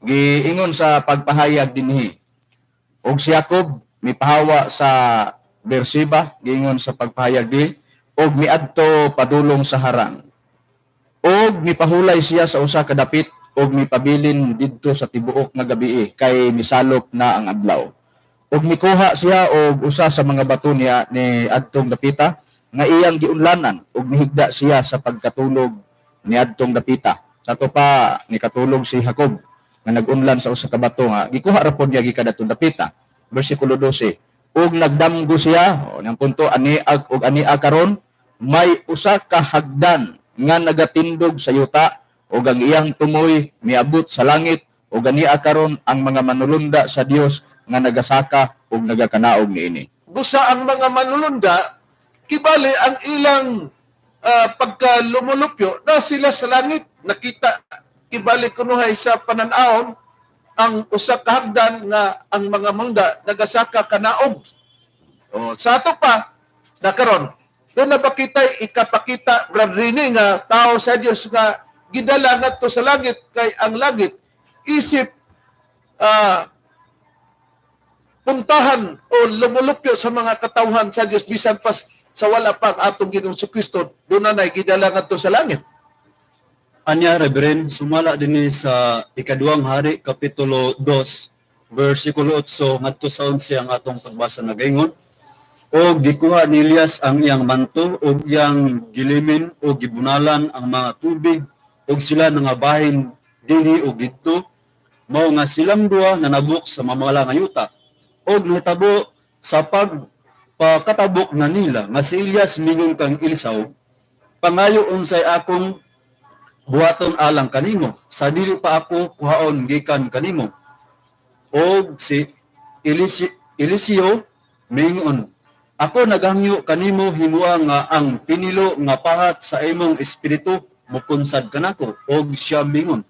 Giingon sa pagpahayag dinhi. Og si Jacob mipahawa sa Beersheba, giingon sa pagpahayag di, og miadto padulong sa Haran. Og mipahulay siya sa usa ka dapit og mipabilin didto sa tibuok nga gabii kay misalop na ang adlaw. Og mikuha siya og usa sa mga bato niya ni adtong dapita nga iyang giunlanan og mihigda siya sa pagkatulog ni adtong dapita. Sa ato pa nikatulog si Jacob nga nagunlan sa usa ka bato nga gikuha ra pod niya gikan adtong dapita. Bersikulo 12. Og nagdamgo siya, o nang punto aniag og ania karon may usa ka hagdan nga nagatindog sa yuta og ang iyang tumoy miabot sa langit og ania karon ang mga manulunda sa Dios nga nagasaka og nagakanaog niini. Busa ang mga manulunda kibali ang ilang pagkalumulupyo na sila sa langit, nakita kibali kunuhay sa panan-awon ang usa ka hagdan nga ang mga mangda nagasaka kanaog. O, sa ato pa na karon, doon na ba kita ikapakita, Brad Rini, nga tao sa Dios nga gidala ngadto sa langit kay ang langit isip puntahan o lumulupyo sa mga katawhan sa Dios bisan pa sa wala pa ang atong Ginoong Kristo, doon na gidala ngadto sa langit. Anya, Reverend, sumala dinhi sa ikaduhang Hari kapitulo 2 bersikulo 8 ngadto sa 11 ang atong pagbasa nagaingon. Og gikuha ni Elias ang iyang manto og iyang gilimin og gibunalan ang mga tubig og sila nangabahin dinhi og didto, mao nga silang duha nanabok sa mamala nga yuta. Og nahitabo sa pagpakatabok na nila nga si Elias mingon kang Eliseo, pangayo unsay akong buhaton alang kanimo sa dili pa ako kuhaon gikan kanimo. Og si Eliseo mingon, ako naghangyo kanimo himua nga ang pinilo nga pahat sa imong espiritu mukunsad kanako. Og siya mingon,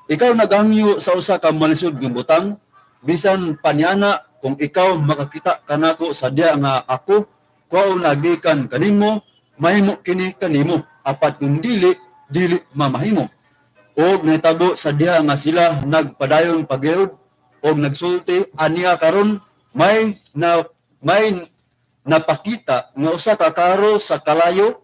ikaw naghangyo sa usa ka malisod nga butang, bisan panyana kung ikaw makakita kanako sa diya nga ako kuhaon na gikan kanimo, mahimo kini kanimo, apat kung dili dili mamahimo. Og nahitabo sa diha nga sila nagpadayon pagyud og nagsulti, aniya karon may napakita nga usa ka karo sa kalayo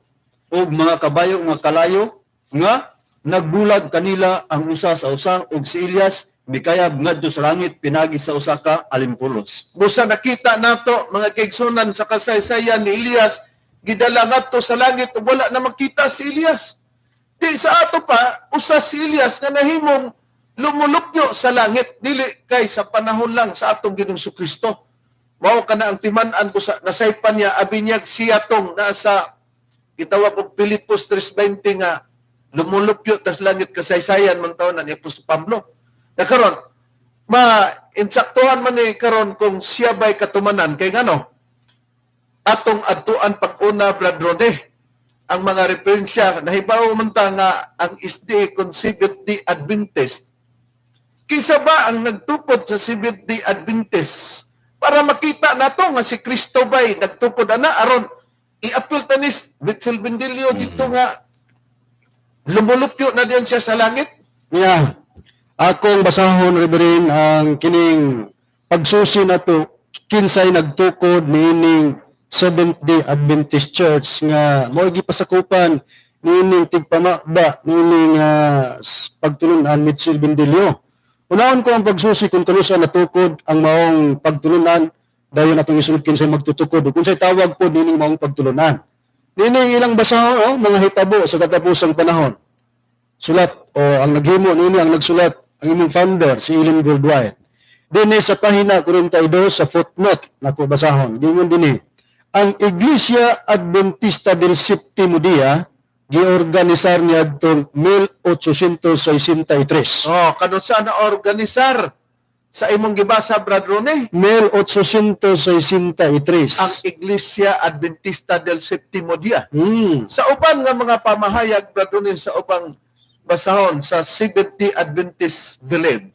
og mga kabayo nga kalayo nga nagbulag kanila ang usa sa usa, og si Elias mikayab ngadto sa langit pinagi sa usa ka alimpulos. Busa nakita nato, mga kaigsunan, sa kasaysayan ni Elias, gidala ngadto sa langit ug wala na makita si Elias. Di sa ato pa, usa si Elias nga nahimong lumulupyo sa langit, dili kay sa panahon lang sa atong Ginoong Kristo. Mao kana ang timan-an ko sa nasaypan niya abinyag siya tong nasa gitawag og Pilipos 3:20 nga lumulupyo tas langit, kasaysayan man taon ni Apostol Pablo. Na karon ma insaktuhan man ni karon kung siya ba'y katumanan kay ngano atong adtuan pag-una, Brad Rone, ang mga referensya nahibaw man ta nga ang SDA Conceived the Adventist Kinsa ba ang nagtukod sa Seventh-day Adventist? Para makita nato nga si Kristo ba'y nagtukod ana aron i-appeal ta ni Mitchell Bendilio dito nga lumulupyo na diyan siya sa langit. Yeah. Akong basahon, Reverend, ang kining pagsusi nato kinsay nagtukod niining Seventh-day Adventist Church nga mao gipasakupan niining tigpamaba niining pagtulunan Mitchell Bendilio. Unahon ko ang pagsusi kung kanusa natukod ang maong pagtulunan, dayon atong isunod kinsay magtutukod ug unsay tawag po niining maong pagtulunan. Niining ilang basahon, oh, mga hitabo sa katapusang panahon. Sulat o ang naghimo niini, ang nagsulat ang imong founder, si Ellen Gould White. Dinhi sa pahina 42 sa footnote nako basahon. Gingon dinhi, ang Iglesia Adventista del Septimo Dia giorganisar niadtong 1863. Oh, kanusa na organisar sa imong gibasa, Brad Rone? 1863. Ang Iglesia Adventista del Septimo Dia. Sa uban nga mga pamahayag, Brad Rone, sa ubang basahon sa Seventh-day Adventist Belief.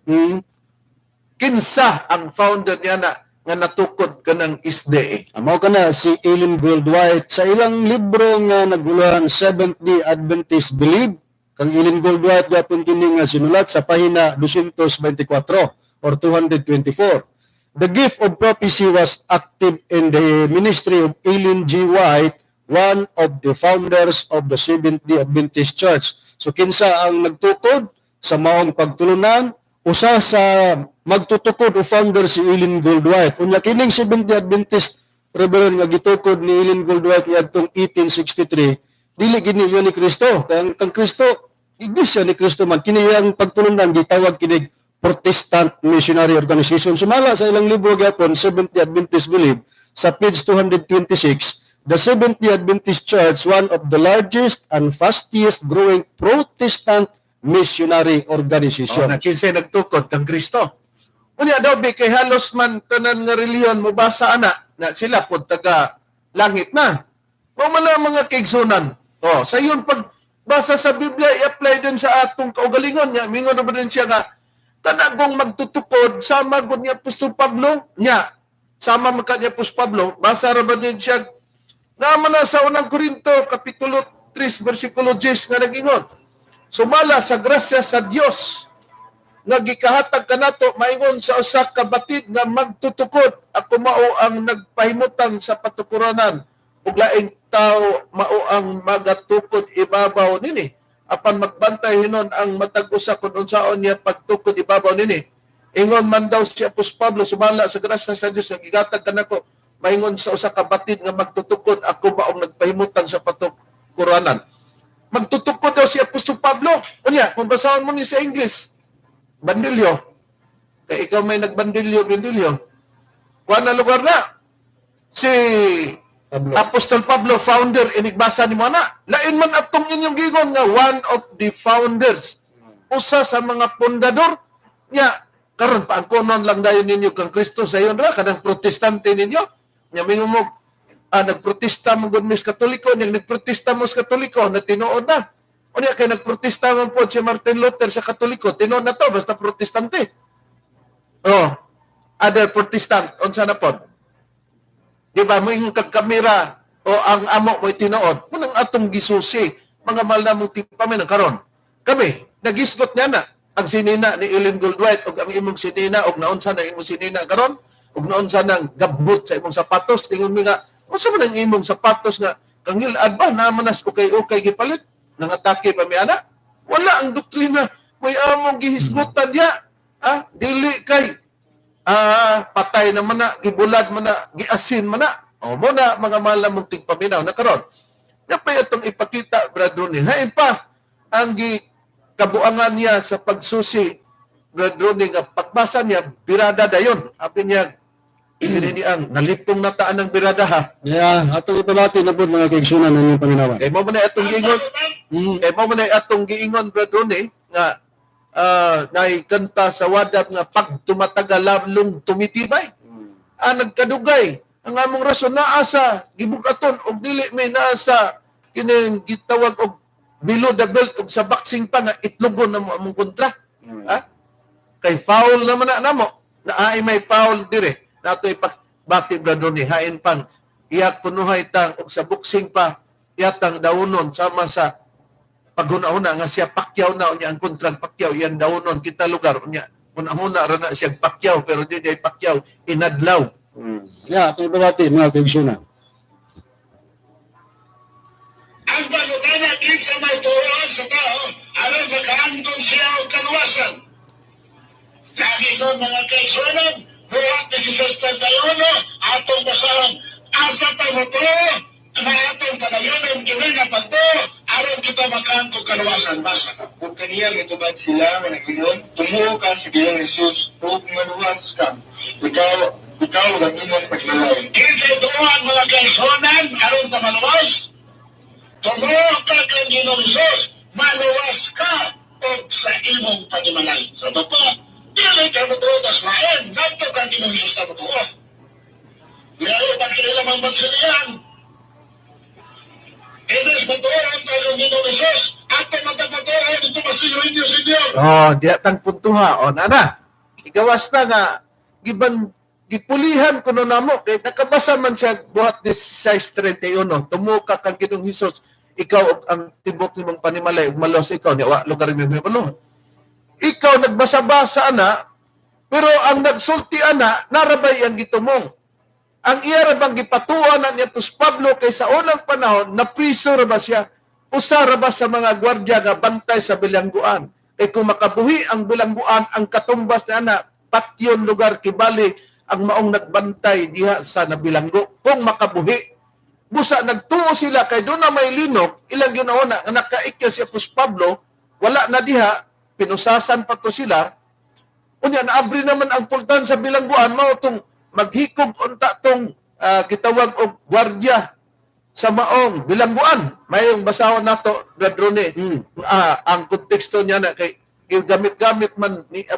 Kinsa ang founder niya na nga natukod kanang SDA? Mao kana si Ellen Gould White sa ilang libro nga naguluhan Seventh-day Adventist Belief. Kang Ellen Gould White gyapon kini nga sinulat sa pahina 224 or 224. The gift of prophecy was active in the ministry of Ellen G. White, one of the founders of the Seventh-day Adventist Church. So kinsa ang nagtukod sa maong pagtulunan? Usa sa magtutukod o founder si Ellen Gould White. Unya kining Seventh-day Adventist, Reverend, nga gitukod ni Ellen Gould White niadtong 1863, dili gini yun ni Kristo. Kay ang kang Kristo, Iglesia ni Kristo man kini ang pagtulunan gitawag kinig Protestant Missionary Organization. Sumala sa ilang libro gyapon Seventh-day Adventist Belief sa page 226, the Seventh-day Adventist Church, one of the largest and fastest growing Protestant missionary organization. Oh, na kinsay nagtukod kang Kristo. Unya daw bi kay halos man tanan nga relihiyon mobasa ana na sila pod taga langit na. Mao man ang mga kaigsunan. Oh, sa iyon pagbasa sa Biblia i-apply din sa atong kaugalingon nya. Mingon na ba din siya nga tanagong magtutukod sama gud ni Apostol Pablo nya. Sama man ka ni Apostol Pablo, basa ra ba din siya naman na sa unang Korinto kapitulo 3 bersikulo 10 nga nagingon. Sumala sa grasya sa Dios nga gikahatag kanato maingon sa usa ka batid nga magtutukod, ako mao ang nagpahimutang sa patukuranan ug laing tawo mao ang magatukod ibabaw nini, apan magbantay hinon ang matag usa kun unsaon niya pagtukod ibabaw nini. Ingon man daw si Apostol Pablo, sumala sa grasya sa Dios nga gigatag kanako maingon sa usa ka batid nga magtutukod, ako maong nagpahimutang sa patukuranan. Magtutukod daw si Apostol Pablo. Unya, kung basahon mo ni sa English, bandilyo. Kay ikaw may nagbandilyo, bandilyo. Kuha na lugar na. Si Pablo. Apostol Pablo, founder, inigbasa ni mo na. Lain man atong inyong gigon nga one of the founders. Usa sa mga pundador. Nya, karon paangkonon lang dayon ninyo kang Kristo sa iyon ra, kanang protestante ninyo. Nya, mingon mo, nagprotesta mo gud mis Katoliko, nya nagprotesta mo sa Katoliko, na tinuod na. Unya kay nagprotesta man po si Martin Luther sa Katoliko, tinuod na to, basta protestante. Oh, other Protestant, unsa na pod? Di ba, moingon kag kamera o ang amo mo tinuod, munang atong gisusi, mga mahal na mong tipamin ang karon. Kami, nagisgot niya na ang sinina ni Ellen Gould White og ang imong sinina og naunsa na imong sinina karon og naunsa nang gabot sa imong sapatos. Tingon mi nga, unsa man ang imong sapatos nga kangilad ba naman nas ukay-ukay gipalit, nangatake pa mi ana? Wala ang doktrina, may among gihisgutan niya. Dili kay patay na man na, gibulad man na, giasin man na. O mo na mga mahal na mong tigpaminaw na karon. Napay atong ipakita, Brad Ronnie. Hain pa ang gikabuangan niya sa pagsusi, Brad Ronnie, nga pagbasa niya birada dayon. Abi niya ini ang nalipong nataan ng birada ha. Yeah, atong ipabati na po mga kaigsunan ng inyong paminawan. Kay mo man ay atong giingon. Kay mo man ay atong giingon, Brad Ronnie, nga naikanta sa wadab nga pag tumatagal lalong tumitibay. Nagkadugay ang among rason naa sa gibugaton og dili may naa sa kining gitawag og below the belt og sa boxing pa nga itlogon na mo among kontra. Ha? Kay Kay foul naman na namo. Na ay may foul dire. Nato ipabati brother ni hain pang iya kunuhay tang og sa boxing pa iyatang daunon sama sa paghuna-huna nga siya Pacquiao na unya ang kontrang Pacquiao iyang daunon kita lugar unya huna-huna ra na siya Pacquiao pero di ay Pacquiao inadlaw. Ya, atong ibabati mga kaigsunan. Ang pangutana kinsa may tuohan sa tao aron makaangkon siya og kaluwasan. Lagi ko mga kaigsunan, buhat 16:31, atong basahan asa ta motuo na atong padayonon kini nga pagtuo aron kita makaangkon kaluwasan. Basa. Ug kaniya mitubag sila nga nag-ingon, tumuo ka sa Ginoong Hesus ug maluwas ka. Ikaw ug ang imong pagbalay. Kinsay tuohan mga kaigsunan aron ta maluwas? Tumuo ka kang Ginoong Hesus, maluwas ka og sa imong panimalay. Sa ito pa, dili ka motuo tas lain, ngadto kang Ginoong Hesus ka motuo. Layo pa sila mang magsilihan. Inis motuo ka kang Ginoong Hesus, ato matagmatuo dito masiyo inyo senyor. Oh, diya tang puntuha. O, nana. Igawas na nga giban gipulihan kuno namo kay nakabasa man siya buhat 16:31. Tumuo ka kang Ginoong Hesus, ikaw ug ang tibok nimong panimalay ug malos ikaw ni wa lugar mi malo. Ikaw nagbasa-basa ana, pero ang nagsulti ana narabay ang gitumong. Ang iya ra bang gipatuan na ni Apostol Pablo kay sa unang panahon napriso ra ba siya? Usa ra ba sa mga gwardiya nga bantay sa bilangguan? Kay kung makabuhi ang bilangguan, ang katumbas na ana patyon lugar kibali ang maong nagbantay diha sa nabilanggo. Kung makabuhi, busa nagtuo sila kay doon na may linog, ilang ginauna nga nakaikya si Apostol Pablo, wala na diha, pinusasan pa to sila. Unya naabri naman ang pultan sa bilangguan, mao tong maghikog unta tong gitawag og gwardiya sa maong bilangguan. Mayong basahon nato, Brad Rone. Ang konteksto niya na kay gamit-gamit man ni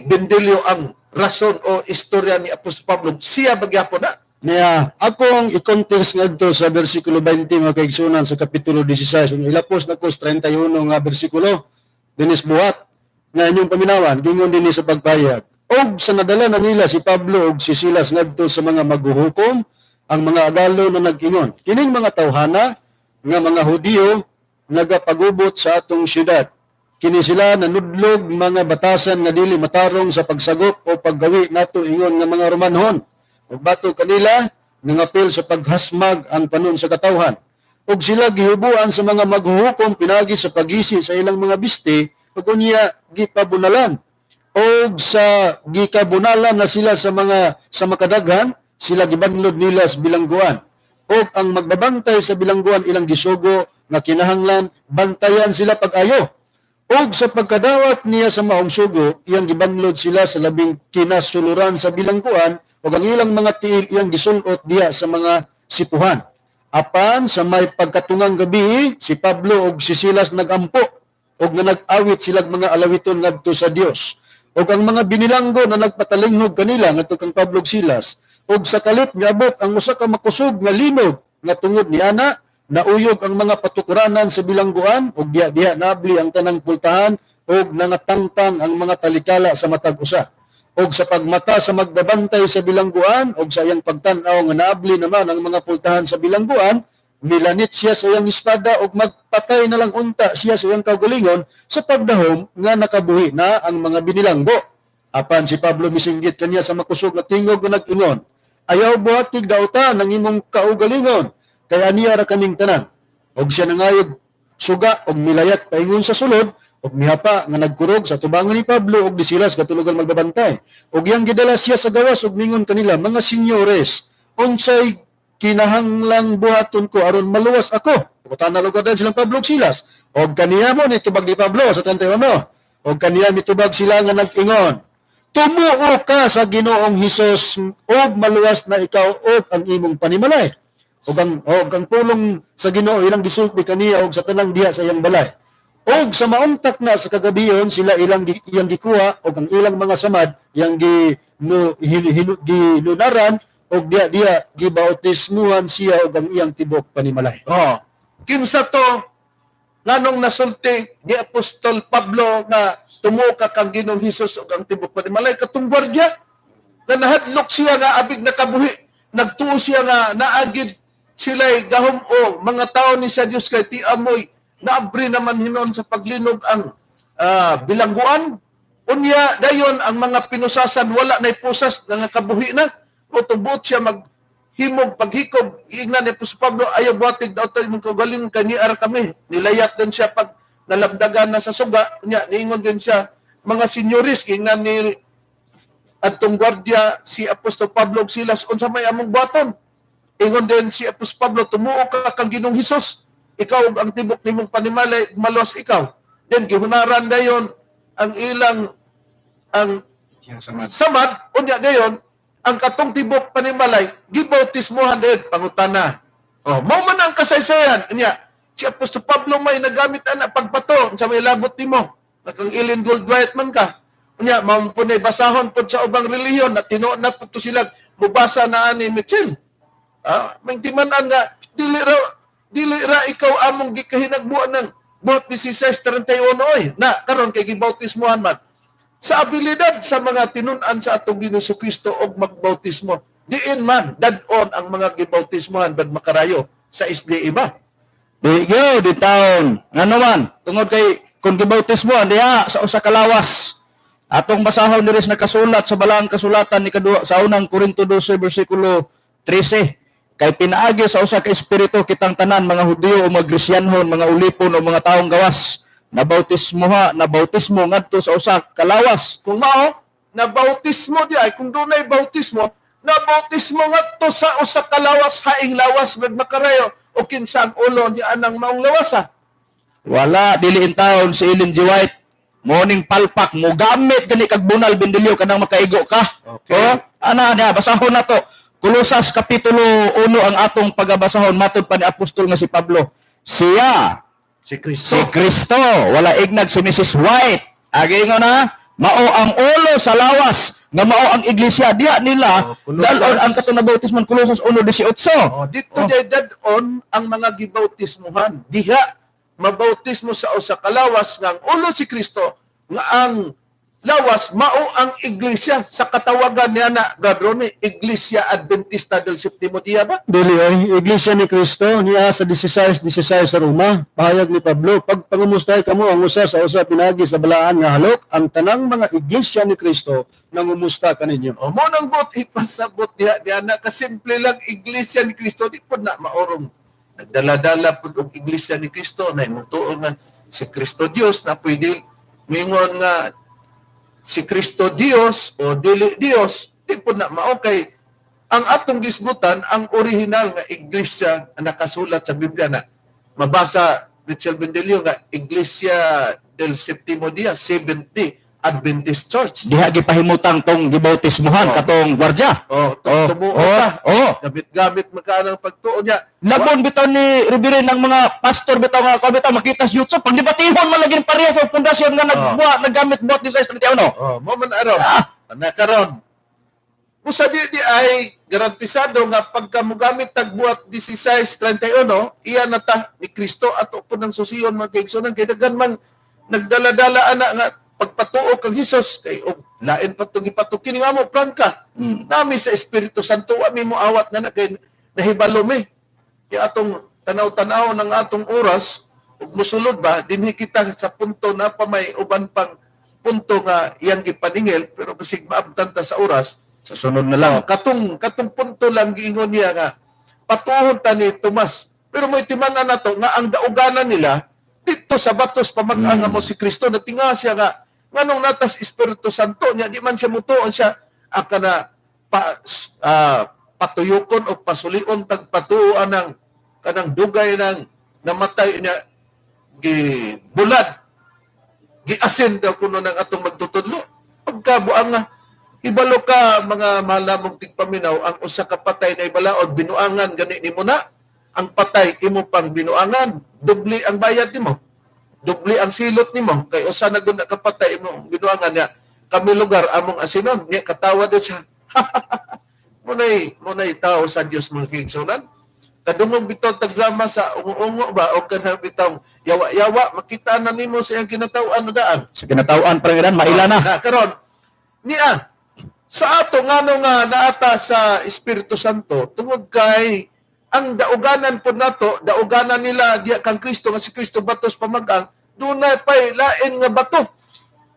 Bendelio ang rason o istorya ni Apostol Pablo. Siya bagyapon na. Niya, akong i-context ngadto sa bersikulo 20 mga kaigsunan sa kapitulo 16. Kung ilapos na ko sa 31 nga bersikulo, dinis buhat na inyong paminawan, gingon dinhi sa pagpahayag. Og sa nadala na nila si Pablo og si Silas ngadto sa mga maghuhukom, ang mga agalo na nag-ingon. Kining mga tawhana nga mga Hudiyo nagapagubot sa atong syudad. Kini sila nanudlog mga batasan nga dili matarong sa pagsagop o paggawi nato ingon nga mga Romanhon. Ug bato kanila nangapil sa paghasmag ang panon sa katawhan. Ug sila gihubuan sa mga maghuhukom pinagi sa pagisi sa ilang mga biste ug unya gipabunalan. Og sa gikabunalan na sila sa mga sa makadaghan, sila gibanlod nila sa bilangguan. Og ang magbabantay sa bilangguan ilang gisugo nga kinahanglan bantayan sila pag-ayo. Og sa pagkadawat niya sa maong sugo, iyang gibanlod sila sa labing kinasuluran sa bilangguan ug ang ilang mga tiil iyang gisulot diha sa mga sipuhan. Apan sa may pagkatungang gabi, si Pablo ug si Silas nagampo ug nga nag-awit silag mga alawiton ngadto sa Dios. Ug ang mga binilanggo na nagpatalinghog kanila ngadto kang Pablo ug Silas, ug sa kalit miabot ang usa ka makusog nga linog nga tungod niana nauyog ang mga patukuranan sa bilangguan ug diha-diha nabli ang tanang pultahan ug nangatangtang ang mga talikala sa matag usa. Og sa pagmata sa magbabantay sa bilangguan og sa iyang pagtan-aw nga naabli naman ang mga pultahan sa bilangguan, milanit siya sa iyang espada og magpatay na lang unta siya sa iyang kaugalingon sa pagdahom nga nakabuhi na ang mga binilanggo. Apan si Pablo misinggit kaniya sa makusog nga tingog nga nag-ingon, ayaw buhatig dautan ang imong kaugalingon, kay aniya ra kaming tanan. Og siya nangayog suga og milayat paingon sa sulod, og mihapa nga nagkurog sa tubangan ni Pablo og ni Silas katulogan magbabantay. Og iyang gidala siya sa gawas og mingon kanila, mga senyores, unsay kinahanglang buhaton ko aron maluwas ako? Pagkutana lugar din silang Pablo og Silas. Og kaniya mo nitubag ni Pablo sa 31. Og kaniya mitubag sila nga nag-ingon, tumuo ka sa Ginoong Hesus og maluwas na ikaw og ang imong panimalay. Og ang pulong sa Ginoo ilang gisulti kaniya og sa tanang diha sa iyang balay. Og sa mauntak na sa kagabiyon sila ilang iyang gikuha og ang ilang mga samad iyang gilunaran og diha gibautismuhan siya og ang iyang tibok panimalay. Oh, kinsa to Nganong nasulti ni Apostol Pablo nga tumuo ka kang Ginoong Hesus ug ang tibok panimalay katong gwardiya nga nahadlok siya nga abig nakabuhi, nagtuo siya nga naagid sila'y gahom o mga tao ni sa Dios kay ti amoy naabri naman hinon sa paglinog ang bilangguan. Unya dayon ang mga pinusasan wala nay pusas nga nakabuhi na o tubot siya maghimog paghikob. Giingnan ni Apostol Pablo, ayaw buhatig daw tayo mong kaugalingon kay niara kami. Nilayat din siya pag nalamdagan na sa suga. Unya niingon din siya mga senyoris, giingnan ni adtong gwardiya si Apostol Pablo ug Silas, unsa may among buhaton? Ingon din si Apostol Pablo, tumuo ka kang Ginoong Hesus, ikaw ang tibok nimong panimalay, maluwas ikaw. Then gihunaran dayon ang ilang ang samad. Samad, unya dayon ang katong tibok panimalay gibautismohan din pangutana. Oh, mao man ang kasaysayan. Unya si Apostol Pablo may nagamit ana pagbato unsa may labot nimo, nakang Ellen Goldwhite man ka. Unya mao po ni basahon pod sa ubang relihiyon na tinuod na pud to sila mubasa na ani Mitchell. May timan-an nga dili ra ikaw among gikahinagbuan ng buhat 16:31 oy na karon kay gibautismohan man sa abilidad sa mga tinun-an sa atong Ginoong Kristo og magbautismo. Diin man dad-on ang mga gibautismohan bad makarayo sa SDA ba? Di gyud di taon. Ngano man tungod kay kung gibautismohan diha sa usa ka lawas. Atong basahon diri sa nakasulat sa balaang kasulatan ni kadua sa unang Korinto 12 bersikulo 13. Kay pinaagi sa usa ka espiritu kitang tanan mga Hudiyo o mga Gresyanhon, mga ulipon o mga taong gawas, nabautismo nabautismo ngadto sa usa ka lawas. Kung mao nabautismo di ay kung dunay bautismo, nabautismo ngadto sa usa ka lawas, haing lawas med makarayo o kinsa ang ulo ni anang maong lawasa. Wala dili in taon si Ellen G. White morning palpak mo gamit gani kag bunal bindilyo kanang makaigo ka. Okay. Oh, ana niya basahon na to. Kolosas kapitulo 1 ang atong pagabasahon matud pa ni apostol nga si Pablo. Siya si Kristo. Si Kristo, wala ignag si Mrs. White. Agi ingon na, mao ang ulo sa lawas nga mao ang iglesia. Diha nila Oh, Kolosas. dal-on ang katong nabautismon Kolosas 1:18. Oh, dito oh. Dad-on ang mga gibautismuhan. Diha mabautismo sa usa ka lawas nga ang ulo si Kristo nga ang lawas mao ang iglesia sa katawagan niya na Brad Ronnie, Iglesia Adventista del Septimo Dia ba? Dili ay Iglesia ni Kristo niya sa 16:16 sa Roma. Pahayag ni Pablo, pagpangumustay kamo ang usa sa usa pinaagi sa balaan nga halok, ang tanang mga iglesia ni Kristo nangumusta kaninyo. O mo nang bot ipasabot diha diha na kasimple lang Iglesia ni Kristo di pod na maorong nagdala-dala pod og Iglesia ni Kristo na imong tuo nga si Kristo Dios na pwede mingon nga si Kristo Dios o dili Dios, di po na mao kay ang atong gisgutan ang original nga iglesia nga nakasulat sa Biblia na mabasa Mitchell Bendelio nga Iglesia del Septimo Dia, 70 Adventist Church. Diha gipahimutang tong gibautismohan Oh. katong gwardiya. Oh, Oh, tumuo oh, ka. oh. Gamit-gamit magkaanang pagtuo niya. Labon bitaw ni Reverend ang mga pastor bitaw nga ko bitaw makita sa YouTube pagdebatihon man lagi parehas sa pundasyon nga nagbuhat naggamit buhat ni sa 31. Oh, mo man aron. Ana karon. Usa di ay garantisado nga pagka mogamit tagbuhat 16:31, iya na ta ni Kristo ato po ng susiyon mga kaigsunan kay daghan man nagdala-dala ana nga pagpatuo kang Hesus kay og lain pa tong gipatuki ni amo prangka. Nami sa Espiritu Santo wa mi moawat na na kay nahibalo mi. Kay atong tanaw-tanaw ng atong oras ug mosulod ba dinhi kita sa punto na pa may uban pang punto nga iyang gipaningil pero basig maabtan ta sa oras. Sa sunod na lang. Oh, katong punto lang giingon niya nga patuhon ta ni Tomas. Pero may timan-an nato nga ang dauganan nila dito sa batos pamag-ang mo si Kristo natinga siya nga nganong natas Espiritu Santo niya di man siya mutuon siya aka na patuyokon o pasulion tag patuoan ng kanang dugay ng namatay niya gibulad giasin daw kuno ng atong magtutudlo pagkabuang nga hibalo ka mga malamong tigpaminaw ang usa ka patay na ibalaod binuangan gani nimo na ang patay imo pang binuangan dubli ang bayad nimo dubli ang silot nimo kay usa na gud ka patay imo binuangan niya kami lugar among asinon niya katawa do siya. Munay tao sa Dios mga kaigsunan. Kadungog bitaw tagdrama sa ungo-ungo ba o kanang bitaw yawa-yawa, makita na nimo sa iyang kinatawan na daan. Sa kinatawan pa rin maila na. Na karon niya sa ato ngano nga naata sa Espiritu Santo tungod kay ang dauganan pod nato, dauganan nila diya kang Kristo nga si Kristo batos pamagang, dunay pay lain nga bato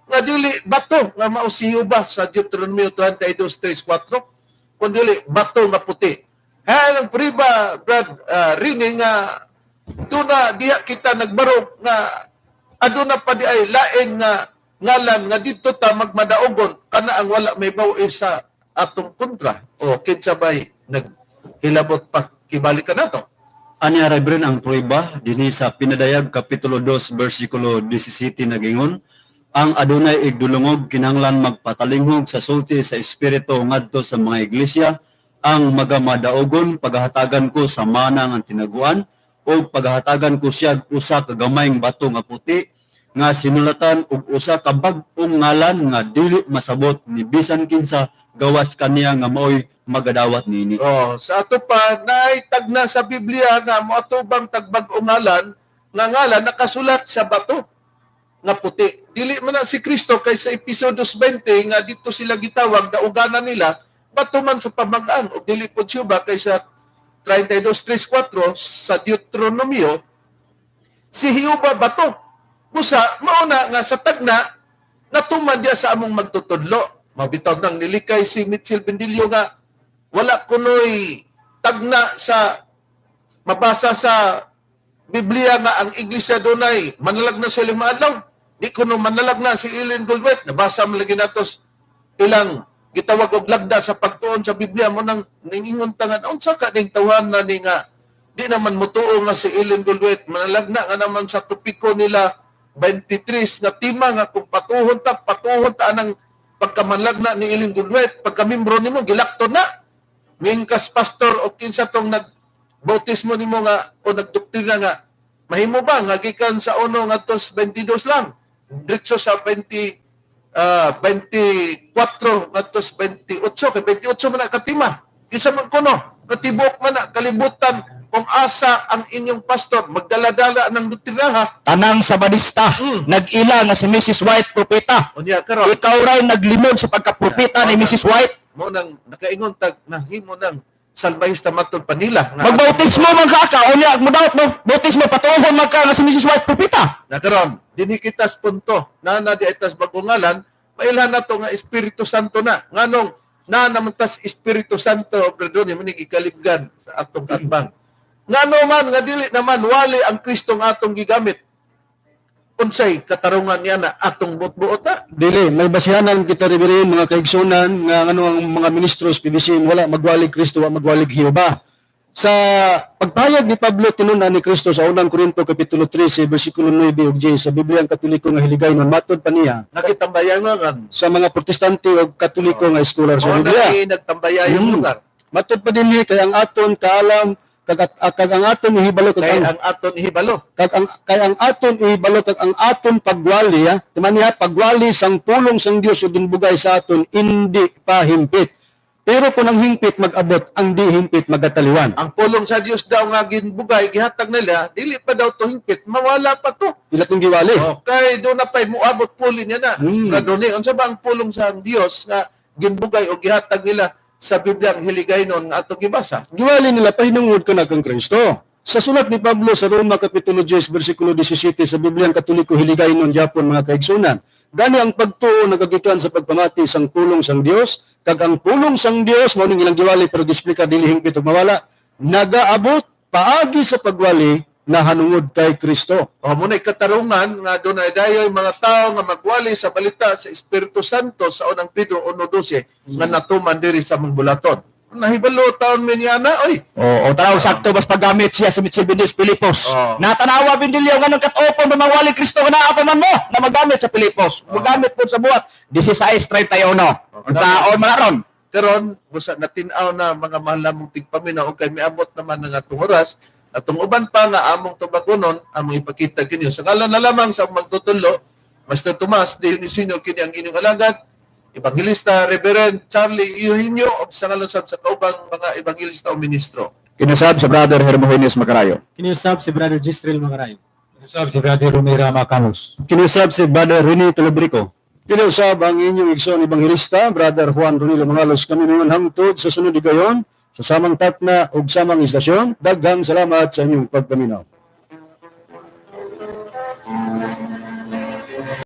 nga dili bato nga mao si Jehova sa Deuteronomio 32:3-4, kun dili bato nga puti. Ha, ang priba Brad Rini nga duna diha kita nagbarog nga aduna pa di ay lain nga ngalan nga didto ta magmadaogon kana ang wala may baw-i sa atong kontra o kinsa bay naghilabot pa kibalik ka nato. Ani Reverend ang prueba dinhi sa Pinadayag kapitulo 2 bersikulo 17 nagingon ang adunay igdulungog kinahanglan magpatalinghog sa sulti sa espiritu ngadto sa mga iglesia. Ang magamadaogon paghahatagan ko sa mana nga tinaguan o paghahatagan ko siya usa ka gamayng bato nga puti nga sinulatan og usa ka bag-ong ngalan nga dili masabot ni bisan kinsa gawas kaniya nga maoy magadawat niini. Oh, sa ato pa naay tagna sa Biblia nga moatubang tagbag-ong ngalan nga ngalan nakasulat sa bato nga puti. Dili man na si Kristo kay sa episodo 20 nga dito sila gitawag dauganan nila bato man sa pamagang o dili po siya ba kay sa 32:3-4 sa Deuteronomio si Jehova bato. Busa mauna nga sa tagna natuman diya sa among magtutudlo. Mabitaw nang nilikay si Mitchell Bendillo nga wala kunoy tagna sa mabasa sa Biblia nga ang iglesia dunay manalag na sa 5 adlaw. Di kuno manalag na si Ellen Goldwhite. Nabasa man lagi natos ilang gitawag og lagda sa pagtuon sa Biblia mo nang ningingon tangan unsa ka ning tawhan na ni nga di naman motuo nga si Ellen Goldwhite manalagna nga naman sa topiko nila 23 nga tema nga kung patuhon ta anang pagkamanlagna ni Ellen Goldwhite pagkamimbro nimo gilakto na mingkas pastor o kinsa tong nagbautismo nimo nga o nagdoktrina nga mahimo ba nga gikan sa 1 ngadto 22 lang diretso sa 24 ngadto 28 kay 28 man na katima isa man kuno katibok man na kalibutan kung asa ang inyong pastor magdala-dala ng doktrina. Tanang sabadista nag-ila nga si Mrs. White propeta. Unya karon ikaw ray naglimod sa pagkapropeta ni Mrs. White. Mo nang nakaingon tag nahimo nang salbahista matud pa nila. Magbautismo man ka unya mo daot bautismo patuhon man ka nga si Mrs. White propeta. Na karon dinhi kita sa punto na na di itas bagong ngalan mailhan nato nga Espiritu Santo na nganong na naman tas Espiritu Santo brother ni manig ikalibgan sa atong atbang. Ngano man nga dili naman wali ang Kristo nga atong gigamit. Unsay katarungan niya na atong buot-buot na? Dili, may basihanan kita Reverend mga kaigsunan nga ano ang mga ministros PBC wala magwalig Kristo, wa magwalig Jehova. Sa pagpahayag ni Pablo tinun-an ni Kristo sa unang Korinto kapitulo 13 bersikulo 9 ug 10 sa Biblia ang Katoliko nga hiligaynon matod pa niya. Nakitambayan nga sa mga Protestante o Katoliko nga scholar sa Biblia. Nagtambayan yung lugar. Matod pa dinhi kay ang aton kaalam kag ang aton ihibalo kag ang aton ihibalo kag ang kay ang aton ihibalo kag ang aton pagwali ha niya pagwali sang pulong sang Dios ug ginbugay sa aton hindi pa himpit. Pero kung ang hingpit mag-abot, ang di himpit magataliwan. Ang pulong sa Dios daw nga ginbugay gihatag nila, dili pa daw to hingpit, mawala pa to. Ila tong giwali. Okay, do na pay moabot puli niya na. Kaduni unsa ba ang pulong sa Dios nga ginbugay o gihatag nila sa Biblia ang hiligaynon nga atong gibasa? Giwali nila pahinungod ka na kang Kristo. Sa sulat ni Pablo sa Roma kapitulo 10 bersikulo 17 sa Biblia ang Katoliko hiligaynon gyapon mga kaigsunan. Gani ang pagtuo nagagikan sa pagpamati sang pulong sang Dios, kag ang pulong sang Dios mao ning ilang giwali pero gisplika dili hingpit ug mawala, nagaabot paagi sa pagwali na hanungod kay Kristo. O mo nay katarungan nga dunay dayoy mga tawo nga magwali sa balita sa Espiritu Santo sa unang Pedro 1:12 nga natuman diri sa mangbulaton. Nahibalo taon mi niya na oy. Oo, tanaw sakto bas paggamit siya sa Mitchell Bendillo Pilipos. Natanawa Bendillo nga nang kat-opon mamawali Kristo nga naa pa man mo na magamit sa Pilipos. Magamit po sa buhat 16:31. Unsaon man ron? Karon busa natin-aw na mga mahal namong tigpaminaw kay miabot naman ang atong oras. Atong uban pa nga among tubagonon, among ipakita kinyo. Sa ngalan na lamang sa magtutulo, Master Tomas de Dionisio kini ang inyong alagad, Evangelista Reverend Charlie Eugenio, ug sa ngalan sab sa kaubang mga evangelista o ministro. Kinusab sa Brother Hermogenes Macarayo. Kiniusab si Brother Gisrel Macarayo. Kiniusab si Brother Romera Macanos. Kiniusab si Brother Rene Talabrico. Kiniusab ang inyong igsoon ebanghelista, Brother Juan Ronilo Mangalos. Kami naman hangtod sa sunod higayon sa samang takna ug samang istasyon. Daghang salamat sa inyong pagpaminaw.